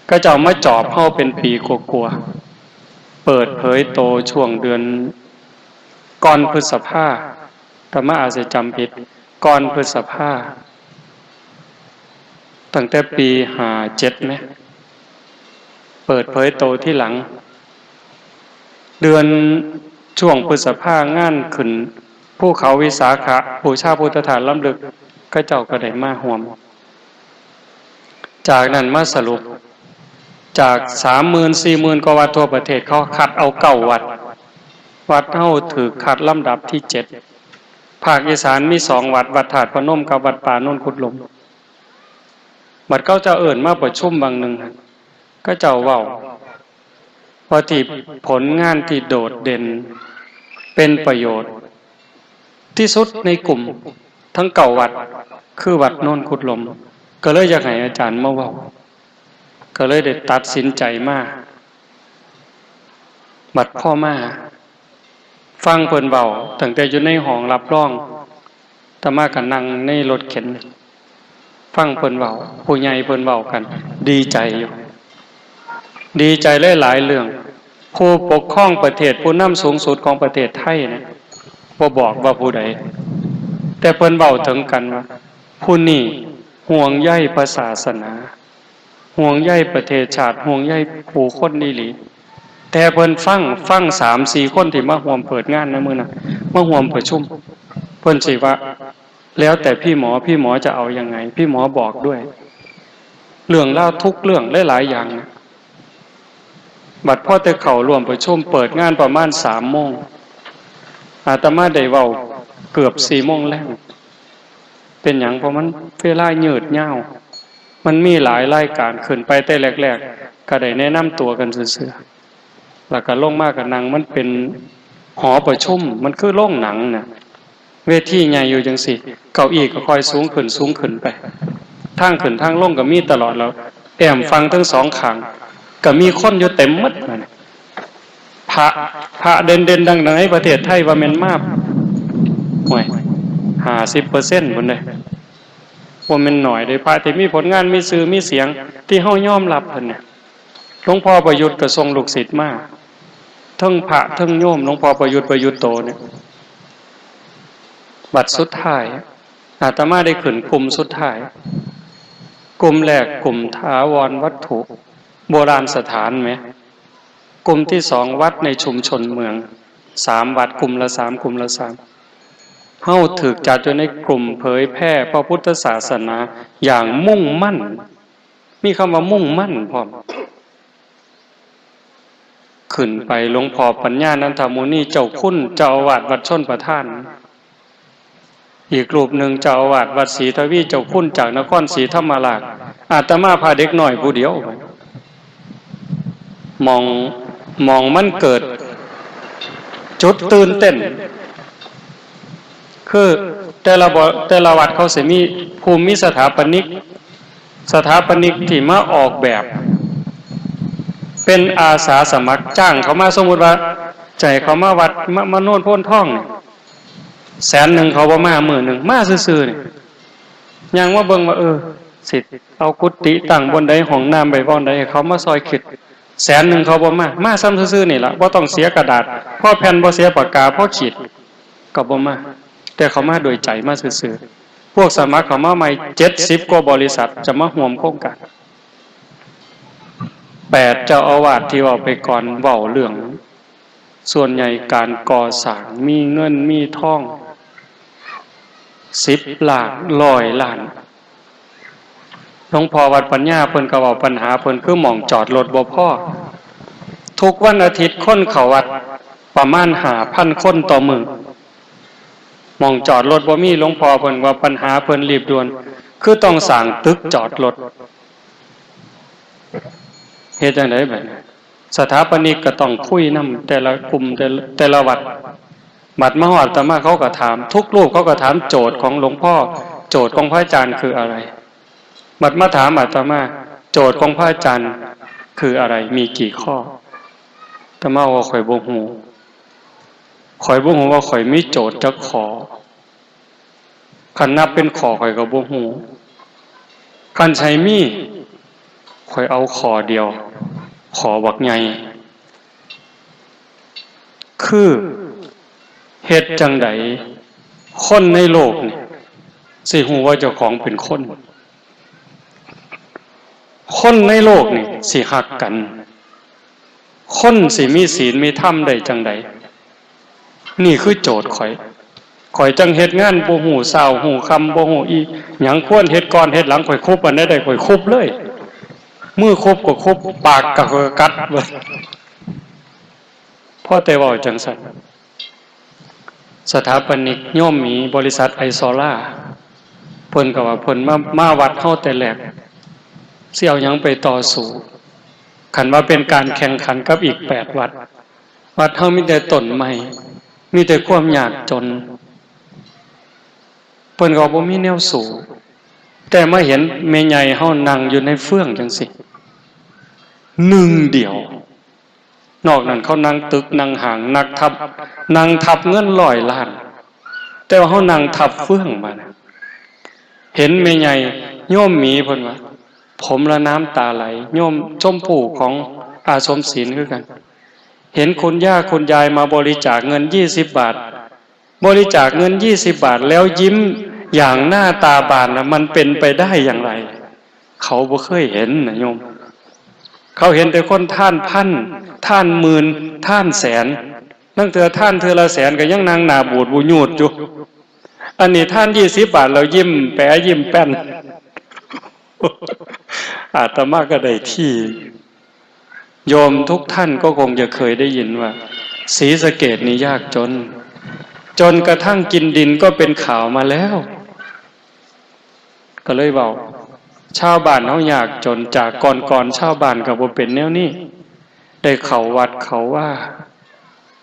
เขาเจ้ามาจอบเฮาเป็นปีกว่าๆ เปิดเผยโตช่วงเดือนก่อนพฤษภา อาตมาอาจจะจำผิด ก่อนพฤษภา ตั้งแต่ปีห้าเจ็ดแหม เปิดเผยโตทีหลัง เดือน ช่วงพฤษภางานขึ้นภูเขาวิสาขะ บูชาพุทธธาตุล้ำลึก เขาเจ้าก็ได้มาร่วม จากนั้นมาสรุป จากสามหมื่นสี่หมื่นกว่าวัดทั่วประเทศ เขาคัดเอาเก้าวัด วัดเฮาถืกคัดลำดับที่เจ็ด ภาคอีสานมีสองวัด วัดธาตุพนมกับวัดป่าโนนกุดลม บัดเขาเจ้าเอิ้นมาประชุมบางหนึ่งหั่น เขาเจ้าเว้า ว่าที่ผลงานที่โดดเด่นเป็นประโยชน์ที่สุดในกลุ่มทั้งเก้าวัด คือวัดโนนกุดลม ก็เลยอยากให้อาจารย์มาเว้า ก็เลยได้ตัดสินใจมา บัดพ่อมา ฟังเพิ่นเว้าตั้งแต่อยู่ในห้องรับรอง อาตมาก็นั่งในรถเข็น ฟังเพิ่นเว้า ผู้ใหญ่เพิ่นเว้ากัน ดีใจอยู่ ดีใจหลายๆเรื่อง ผู้ปกครองประเทศ ผู้นำสูงสุดของประเทศไทยเนี่ย บ่บอกว่าผู้ใด แต่เพิ่นเว้าถึงกันว่า ผู้นี้ห่วงใยพระศาสนา ห่วงใยประเทศชาติ ห่วงใยผู้คนอีหลี แต่เพิ่นฟัง ฟังสามสี่คนที่มาร่วมเปิดงานในมื้อนั้น มาร่วมประชุม เพิ่นสิว่า แล้วแต่พี่หมอ พี่หมอจะเอายังไง พี่หมอบอกด้วย เรื่องราวทุกเรื่องหลายๆอย่างนะ บัดพอแต่เข้าร่วมประชุมเปิดงานประมาณสามโมง อาตมาได้เว้าเกือบสี่โมงแลง เป็นหยัง เพราะมันเวลายืดยาว มันมีหลายรายการ ขึ้นไปแต่แรกๆ ก็ได้แนะนำตัวกันซื่อๆ แล้วก็ลงมาก็นั่ง มันเป็นหอประชุม มันคือโรงหนังน่ะ เวทีใหญ่อยู่จังซี้ เก้าอี้ก็ค่อยสูงขึ้นสูงขึ้นไป ทางขึ้นทางลงก็มีตลอด แล้วแอ้มฝั่งทั้งสองข้าง ก็มีคนอยู่เต็มหมดนั่น พระ พระเด่นๆดังๆในประเทศไทยว่าแม่นมา ห่วย ห้าสิบเปอร์เซ็นต์พุ้นเด้ บ่แม่นน้อยเด้ พระที่มีผลงาน มีชื่อมีเสียง ที่เฮายอมรับเพิ่นเนี่ย หลวงพ่อประยุทธ์ก็ส่งลูกศิษย์มา ทั้งพระทั้งโยม หลวงพ่อประยุทธ์ ประยุทธ์โตเนี่ย บัดสุดท้าย อาตมาได้ขึ้นกลุ่มสุดท้าย กลุ่มแรกกลุ่มถาวรวัตถุ โบราณสถานแหม กลุ่มที่สองวัดในชุมชนเมือง สามวัด กลุ่มละสาม กลุ่มละสาม เฮาถูกจัดอยู่ในกลุ่มเผยแพร่พระพุทธศาสนาอย่างมุ่งมั่น มีคำว่ามุ่งมั่นพร้อม ขึ้นไปหลวงพ่อปัญญานันทมุนีเจ้าคุณเจ้าอาวาสวัดชลประทาน อีกรูปหนึ่งเจ้าอาวาสวัดศรีทวีเจ้าคุณจากนครศรีธรรมราช อาตมาพาเด็กน้อยผู้เดียว หม่อง หม่องมันเกิดจุดตื่นเต้น คือแต่ละบ่ แต่ละวัดเขาสิมีผู้มีสถาปนิก สถาปนิกที่มาออกแบบ เป็นอาสาสมัครจ้างเขามา สมมุติว่าจะให้เขามาวัด มา มาโนนโพนทองนี่ แสนหนึ่งเขาบ่มา มื้อหนึ่งมาซื่อๆนี่ ย่างมาเบิ่งว่า เออ สิเอากุฏิตั้งบ่อนใด ห้องน้ำไว้บ่อนใด ให้เขามาซอยคิด แสนหนึ่งเขาบ่มา มาซ่ำซื่อๆนี่ล่ะ บ่ต้องเสียกระดาษ พอแผ่นบ่เสียปากกา พอขีดก็บ่มา แต่เขามาโดยใจ มาซื่อๆ พวกสมัครเขามาใหม่ เจ็ดสิบกว่าบริษัทจะมาร่วมโครงการ แปดเจ้าอาวาสที่เว้าไปก่อน เว้าเรื่อง ส่วนใหญ่การก่อสร้างมีเงินมีทอง สิบล้าน ร้อยล้าน หลวงพ่อวัดปัญญาเพิ่นก็เว้าปัญหาเพิ่น คือหม่องจอดรถบ่พอ ทุกวันอาทิตย์คนเข้าวัดประมาณห้าพันคนต่อมื้อ หม่องจอดรถบ่มี หลวงพ่อเพิ่นว่าปัญหาเพิ่นรีบด่วน คือต้องสร้างตึกจอดรถ เฮ็ดจั่งใดบัดนี้ สถาปนิกก็ต้องคุยนำแต่ละกลุ่ม แต่ละ แต่ละวัด บัดมาฮอดอาตมาเขาก็ถาม ทุกรูปเขาก็ถามโจทย์ของหลวงพ่อ โจทย์ของพระอาจารย์คืออะไร บัดมาถามอาตมา โจทย์ของพระอาจารย์คืออะไร มีกี่ข้อ อาตมาว่าข้อยบ่ฮู้ ข้อยบ่ฮู้ว่าข้อยมีโจทย์จักข้อ คันนับเป็นข้อข้อยก็บ่ฮู้ คันสิให้มี ข้อยเอาข้อเดียว ข้อบักใหญ่ คือเฮ็ดจั่งใดคนในโลกนี่สิฮู้ว่าเจ้าของเป็นคน คนในโลกนี่สิฮักกัน คนสิมีศีลมีธรรมได้จั่งใด นี่คือโจทย์ข้อย ข้อยจั่งเฮ็ดงานบ่ฮู้เช้าฮู้ค่ำ บ่ฮู้อีหยัง ควรเฮ็ดก่อนเฮ็ดหลัง ข้อยคุบอันใดได้ ข้อยคุบเลย มือคุบก็คุบ ปากก็กัดเว้ย พอแต่เว้าจังซั่น สถาปนิกโยมหมีบริษัทไอซอล่า เพิ่นก็ว่าเพิ่นมา มาวัดเฮาแต่แรก สิเอาหยังไปต่อสู้ คันว่าเป็นการแข่งขันกับอีกแปดวัด วัดเฮามีแต่ต้นไม้ มีแต่ความยากจน เพิ่นก็บ่มีแนวสู้ แต่มาเห็นแม่ใหญ่เฮานั่งอยู่ในเฟืองจังซี่ หนึ่งเดียว นอกนั้นเขานั่งตึกนั่งห้าง นักทับ นั่งทับเงินร้อยล้าน แต่ว่าเฮานั่งทับเฟืองมานะ เห็นแม่ใหญ่โยมหมีเพิ่นว่า ผมละน้ำตาไหล โยมชมผู้ของอาสมศิลป์คือกัน เห็นคุณย่าคุณยายมาบริจาคเงินยี่สิบบาท บริจาคเงินยี่สิบบาทแล้วยิ้มอย่างหน้าตาบานนะ มันเป็นไปได้อย่างไร เขาบ่เคยเห็นนะโยม เขาเห็นแต่คนทานพัน ทานหมื่น ทานแสน ลางเทื่อทานเทื่อละแสนก็ยังนั่งหน้าบูดบูยูดอยู่ อันนี้ทานยี่สิบบาทแล้วยิ้มแป๋ยิ้มแป้น อาตมาก็ได้ที่ โยมทุกท่านก็คงจะเคยได้ยินว่า ศรีสะเกษนี่ยากจน จนกระทั่งกินดินก็เป็นข่าวมาแล้ว ก็เลยเว้า ชาวบ้านเฮายากจน จากก่อนๆ ชาวบ้านก็บ่เป็นแนวนี้ ได้เข้าวัดเข้าวา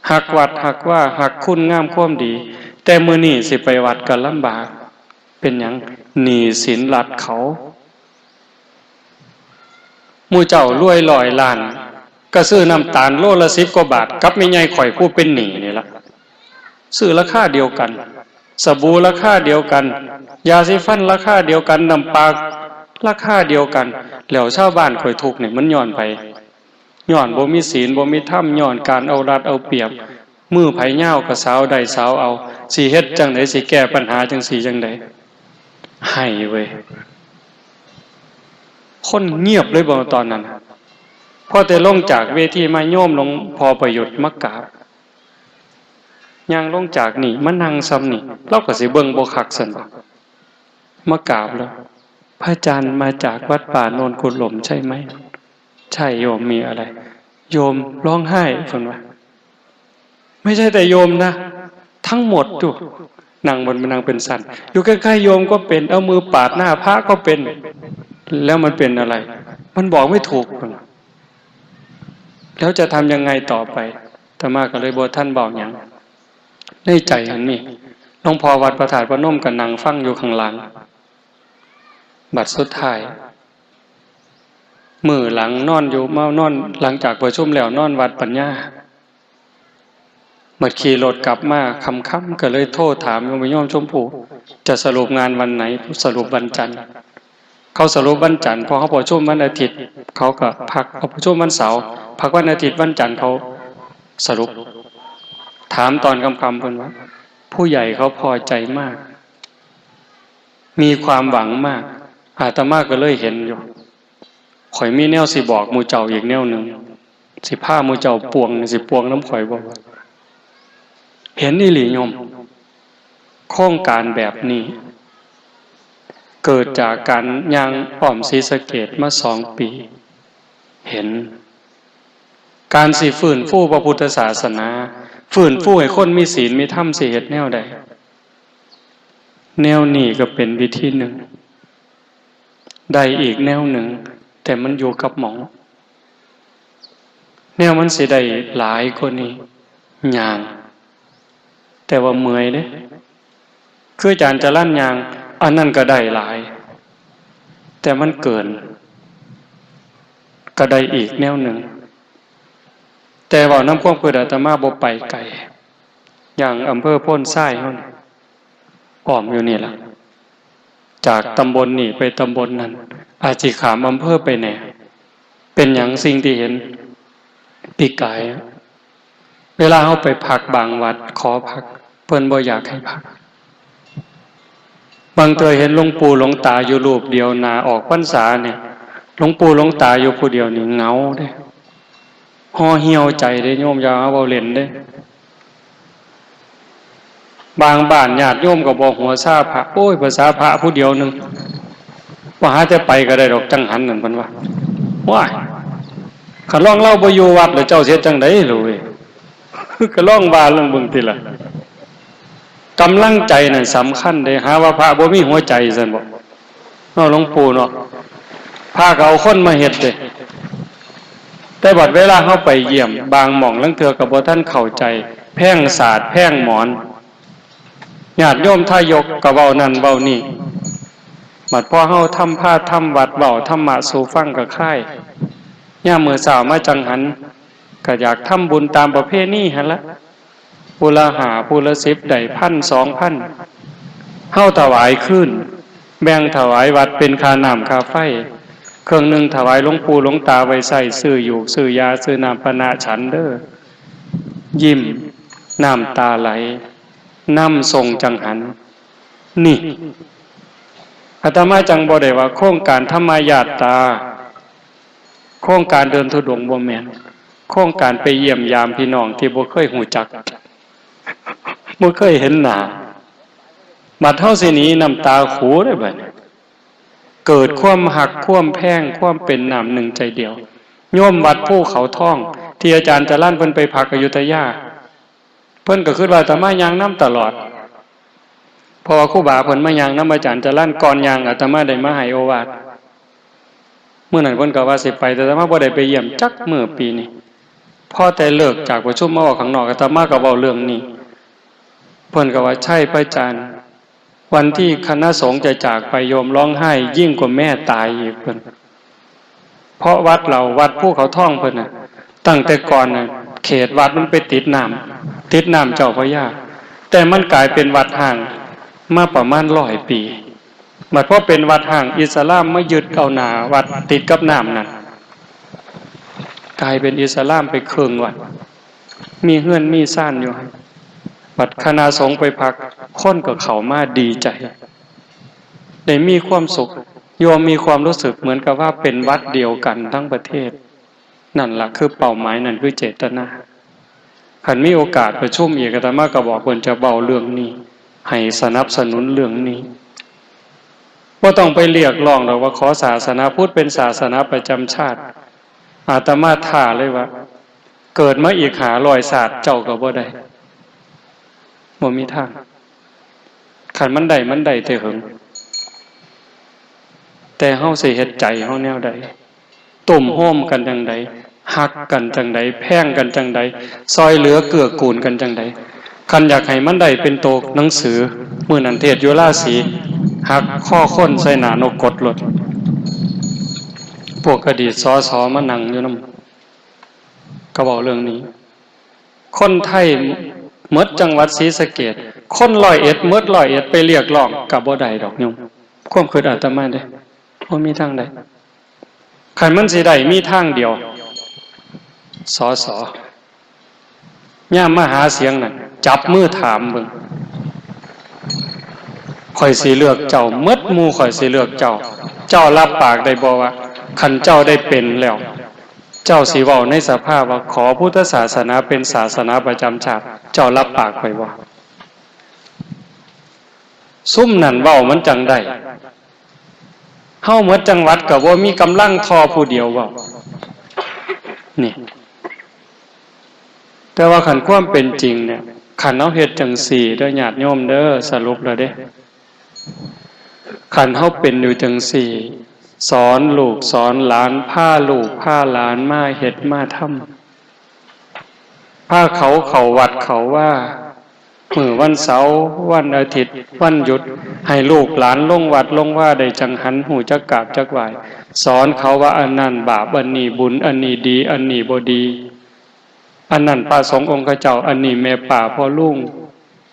ฮักวัดฮักวา ฮักคุณงามความดี แต่มื้อนี้สิไปวัดก็ลำบาก เป็นหยัง หนี้สินรัฐเขา หมู่เจ้ารวยร้อยล้าน ก็ซื้อน้ำตาลโลละสิบกว่าบาท กับแม่ใหญ่ข้อยผู้เป็นหนี้นี่ล่ะ ซื้อราคาเดียวกัน สบู่ราคาเดียวกัน ยาสีฟันราคาเดียวกัน น้ำปาราคาเดียวกัน แล้วชาวบ้านข้อยทุกข์นี่มันย้อนไผ ย้อนบ่มีศีล บ่มีธรรม ย้อนการเอารัดเอาเปรียบ มือไผยาวก็สาวได้สาวเอา สิเฮ็ดจั่งใด สิแก้ปัญหาจั่งซี้จั่งใด ไห้เว้ย คนเงียบเลยบ่ตอนนั้น พอแต่ลงจากเวทีมา โยมหลวงพ่อประยุทธ์มากราบ ย่างลงจากนี่มานั่งซ่ำนี่ ลาวก็สิเบิ่งบ่คักซั่นบ่ มากราบแล้ว พระอาจารย์มาจากวัดป่าโนนกุหลมใช่ไหม ใช่โยม มีอะไร โยมร้องไห้ เพิ่นว่า ไม่ใช่แต่โยมนะ ทั้งหมดอยู่ นั่งบน นั่งเป็นสัน อยู่ใกล้ๆโยมก็เป็น เอามือปาดหน้าพระก็เป็น แล้วมันเป็นอะไร มันบอกไม่ถูก เพิ่นว่า แล้วจะทำยังไงต่อไป อาตมาก็เลยบ่ทันเว้าหยัง ในใจหั้นนี่ หลวงพ่อวัดพระธาตุพนมก็นั่งฟังอยู่ข้างหลัง บัดสุดท้าย มื้อหลังนอนอยู่ มานอน หลังจากประชุมแล้วนอนวัดปัญญา บัดขี่รถกลับมาค่ำๆ ก็เลยโทรถามโยม โยมชมพู จะสรุปงานวันไหน สรุปวันจันทร์ เขาสรุปวันจันทร์ เพราะเขาประชุมวันอาทิตย์ เขาก็พัก เขาประชุมวันเสาร์ พักวันอาทิตย์ วันจันทร์เขาสรุป ถามตอนค่ำๆ เพิ่นว่า ผู้ใหญ่เขาพอใจมาก มีความหวังมาก อาตมาก็เลยเห็นอยู่ ข้อยมีแนวสิบอกหมู่เจ้าอีกแนวหนึ่ง สิพาหมู่เจ้าป่วง สิป่วงนำข้อยบ่ เห็นอีหลีโยม โครงการแบบนี้ เกิดจากการย่างอ้อมศรีสะเกษมาสองปี เห็น การสิฟื้นฟูพระพุทธศาสนา ฟื้นฟูให้คนมีศีลมีธรรม สิเฮ็ดแนวใด แนวนี้ก็เป็นวิธีหนึ่ง ได้อีกแนวหนึ่ง แต่มันอยู่กับหม่อง แนวมันสิได้หลายกว่านี้ ย่าง แต่ว่าเมื่อยเด้ คืออาจารย์จรัญย่าง อันนั้นก็ได้หลาย แต่มันเกิน ก็ได้อีกแนวหนึ่ง แต่เว้านำความคิดอาตมาบ่ไปไกล อย่างอำเภอโพนทรายเฮานี่ อ้อมอยู่นี่ล่ะ จากตำบลนี่ไปตำบลนั้น อาจสิข้ามอำเภอไปแหน่ เป็นหยังสิ่งที่เห็น ปีกายอะ เวลาเฮาไปพักบางวัด ขอพัก เพิ่นบ่อยากให้พัก บางเทื่อเห็นหลวงปู่หลวงตาอยู่รูปเดียว หน้าออกพรรษาเนี่ย หลวงปู่หลวงตาอยู่ผู้เดียวนี่เหงาเด้ ห่อเหี่ยวใจเด้โยม อย่าเอาเว้าเล่นเด้ บางบ้านญาติโยมก็บอกหัวซาพระ โอ้ย ภาษาพระผู้เดียวหนึ่ง ว่าหาแต่ไปก็ได้ดอกจังหันนั่นเพิ่นว่า ว้าย คันลองลาวบ่อยู่วัดแล้วเจ้าสิเฮ็ดจั่งใด๋ลูกเอ้ย ก็ลองว่าลองเบิ่งติล่ะ กำลังใจนั่นสำคัญเด้ หาว่าพระบ่มีหัวใจซั่นบ่ เนาะหลวงปู่เนาะ พระก็เอาคนมาเฮ็ดเด้ แต่บัดเวลาเฮาไปเยี่ยม บางหม่องลางเทื่อก็บ่ทันเข้าใจ แพงสาด แพงหมอน ญาติโยมทายกก็เว้านั่นเว้านี่ บัดพอเฮาทำพาทำวัด เว้าธรรมะสู่ฟังก็คลาย ยามมื้อเช้ามาจั่งหัน ก็อยากทำบุญตามประเพณีหั้นละ ผู้ละห้า ผู้ละสิบ ได้พัน สองพัน เฮาถวายคืน แบ่งถวายวัดเป็นค่าน้ำค่าไฟ เครื่องหนึ่งถวายหลวงปู่หลวงตาไว้ใช้ซื้อหยูกซื้อยาซื้อน้ำปานะฉันเด้อ ยิ้ม น้ำตาไหล นำส่งจั่งหัน นี่ อาตมาจั่งบ่ได้ว่าโครงการธรรมญาตรา โครงการเดินธุดงค์บ่แม่น โครงการไปเยี่ยมยามพี่น้องที่บ่เคยฮู้จัก บ่เคยเห็นหน้า บัดเฮาสิหนีน้ำตาขูเด้บัดนี้ เกิดความฮัก ความแพง ความเป็นน้ำหนึ่งใจเดียว โยมวัดภูเขาทอง ที่อาจารย์จรัญเพิ่นไปพักอยุธยา เพิ่นก็คิดว่าอาตมาย่างนำตลอด เพราะว่าครูบาเพิ่นมาย่างนำอาจารย์จรัญ ก่อนย่างอาตมาได้มาให้โอวาท มื้อนั้นเพิ่นก็ว่าสิไป แต่อาตมาบ่ได้ไปเยี่ยมจักมื้อปีนี้ พอแต่เลิกจากประชุมมาออกข้างนอก อาตมาก็เว้าเรื่องนี้ เพิ่นก็ว่า ใช่พระอาจารย์ วันที่คณะสงฆ์จะจากไปโยมร้องไห้ยิ่งกว่าแม่ตายอีกเพิ่น เพราะวัดเรา วัดภูเขาทองเพิ่นน่ะ ตั้งแต่ก่อนน่ะ เขตวัดมันไปติดน้ำ ติดน้ำเจ้าพระยา แต่มันกลายเป็นวัดฮ้างมาประมาณร้อยปี บัดพอเป็นวัดฮ้าง อิสลามมายึดเอาหน้าวัดติดกับน้ำนั่น กลายเป็นอิสลามไปเคิ่งวัด มีเฮือนมีซานอยู่หั่น บัดคณะสงฆ์ไปพัก คนก็เข้ามาดีใจ ได้มีความสุข โยมมีความรู้สึกเหมือนกับว่าเป็นวัดเดียวกันทั้งประเทศ นั่นล่ะคือเป้าหมาย นั่นคือเจตนา คันมีโอกาสประชุมอีก อาตมาก็บอกเพิ่นจะเว้าเรื่องนี้ ให้สนับสนุนเรื่องนี้ บ่ต้องไปเรียกร้องดอกว่าขอศาสนาพุทธเป็นศาสนาประจำชาติ อาตมาท้าเลยว่า เกิดมาอีกห้าร้อยชาติเจ้าก็บ่ได้ บ่มีทาง คันมันได้ มันได้แต่เหิง แต่เฮาสิเฮ็ดใจเฮาแนวใด ตุ้มโฮมกันจั่งใด ฮักกันจั่งใด แพงกันจั่งใด ซอยเหลือเกื้อกูลกันจั่งใด คันอยากให้มันได้เป็นโตหนังสือ มื้อนั้นเทศน์อยู่ราศี หักคอคนใส่หน้านกกดโลด พวกอดีต สส มานั่งอยู่นำ ก็เว้าเรื่องนี้ คนไทยหมดจังหวัดศรีสะเกษ คนร้อยเอ็ดหมดร้อยเอ็ดไปเรียกร้องก็บ่ได้ดอกโยม ความคิดอาตมาเด้ บ่มีทางใด คันมันสิได้มีทางเดียว สส ยามมาหาเสียงนั่น จับมือถามเบิ่ง ข้อยสิเลือกเจ้า หมดหมู่ข้อยสิเลือกเจ้า เจ้ารับปากได้บ่ว่า คันเจ้าได้เป็นแล้ว เจ้าสิเว้าในสภาว่า ขอพุทธศาสนาเป็นศาสนาประจำชาติ เจ้ารับปากข้อยบ่ ซุมนั่นเว้ามันจั่งได้ เฮาหมดจังหวัดก็บ่มีกำลังทอผู้เดียวเว้า นี่ แต่ว่าคันความเป็นจริงเนี่ย คันเฮาเฮ็ดจั่งซี้เด้อญาติโยมเด้อ สรุปแล้วเด้ คันเฮาเป็นอยู่จั่งซี้ สอนลูกสอนหลาน พาลูกพาหลานมาเฮ็ดมาทำ พาเขาเข้าวัดเข้าวา มื้อวันเสาร์ วันอาทิตย์ วันหยุด ให้ลูกหลานลงวัดลงวาได้จั่งหัน ฮู้จักกราบจักไหว้ สอนเขาว่าอันนั้นบาป อันนี้บุญ อันนี้ดี อันนี้บ่ดี อันนั้นพระสงฆ์องค์เจ้า อันนี้แม่ป้าพ่อลุง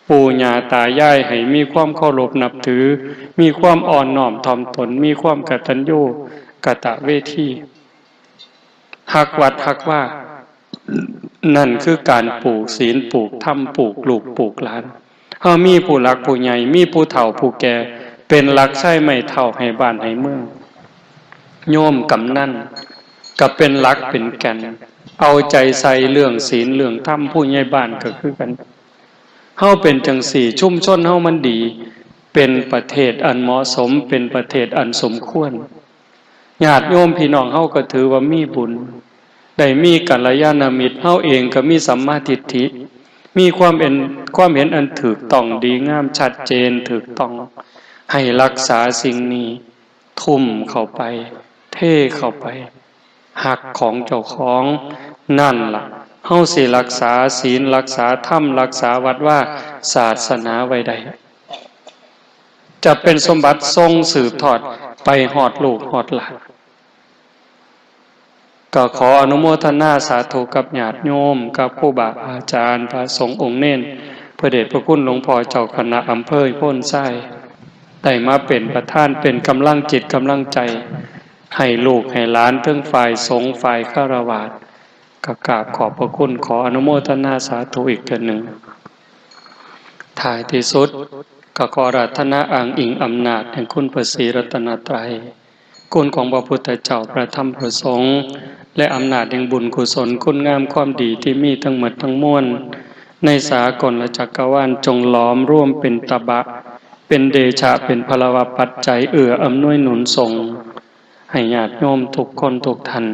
ปู่ย่าตายาย ให้มีความเคารพนับถือ มีความอ่อนน้อมถ่อมตน มีความกตัญญูกตเวที ฮักวัดฮักวา นั่นคือการปลูกศีล ปลูกธรรม ปลูกลูก ปลูกหลาน เฮามีผู้หลักผู้ใหญ่ มีผู้เฒ่าผู้แก่ เป็นหลักชัยไม้เท้าให้บ้านให้เมือง โยมกำนันก็เป็นหลักเป็นแก่น เอาใจใส่เรื่องศีลเรื่องธรรม ผู้ใหญ่บ้านก็คือกัน เฮาเป็นจั่งซี้ ชุมชนเฮามันดี เป็นประเทศอันเหมาะสม เป็นประเทศอันสมควร ญาติโยมพี่น้องเฮาก็ถือว่ามีบุญ ได้มีกัลยาณมิตร เฮาเองก็มีสัมมาทิฏฐิ มีความเห็น ความเห็นอันถูกต้องดีงามชัดเจนถูกต้อง ให้รักษาสิ่งนี้ ทุ่มเข้าไป เทเข้าไป ฮักของเจ้าของ นั่นล่ะ เฮาสิรักษาศีล รักษาธรรม รักษาวัดวา ศาสนาไว้ได้ จะเป็นสมบัติส่งสืบทอดไปฮอดลูกฮอดหลาน ก็ขออนุโมทนาสาธุกับญาติโยม กับครูบาอาจารย์ พระสงฆ์องค์เณร พระเดชพระคุณหลวงพ่อเจ้าคณะอำเภอโพนทราย ได้มาเป็นประธาน เป็นกำลังจิตกำลังใจ ให้ลูกให้หลานทั้งฝ่ายสงฆ์ฝ่ายฆราวาส ก็กราบขอบพระคุณ ขออนุโมทนาสาธุอีกเทื่อหนึ่ง ท้ายที่สุด ก็ขออาราธนาอ้างอิงอำนาจแห่งคุณพระศรีรัตนตรัย คุณของพระพุทธเจ้า พระธรรม พระสงฆ์ และอำนาจแห่งบุญกุศลคุณงามความดีที่มีทั้งหมดทั้งมวล ในสากลจักรวาลจงหลอมรวมเป็นตบะ เป็นเดชะ เป็นพลวปัจจัยเอื้ออำนวยหนุนส่ง ให้ญาติโยมทุกคนทุกท่าน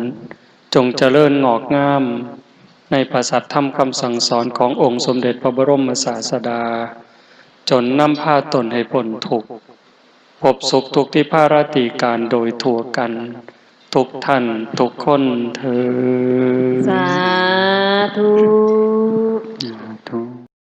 จงเจริญงอกงาม ในพระสัทธรรมคำสั่งสอนขององค์สมเด็จพระบรมศาสดา จนนำพาตนให้พ้นทุกข์ พบสุขทุกข์ที่พาราตีการโดยทั่วกัน ทุกท่านทุกคนเทอญ สาธุ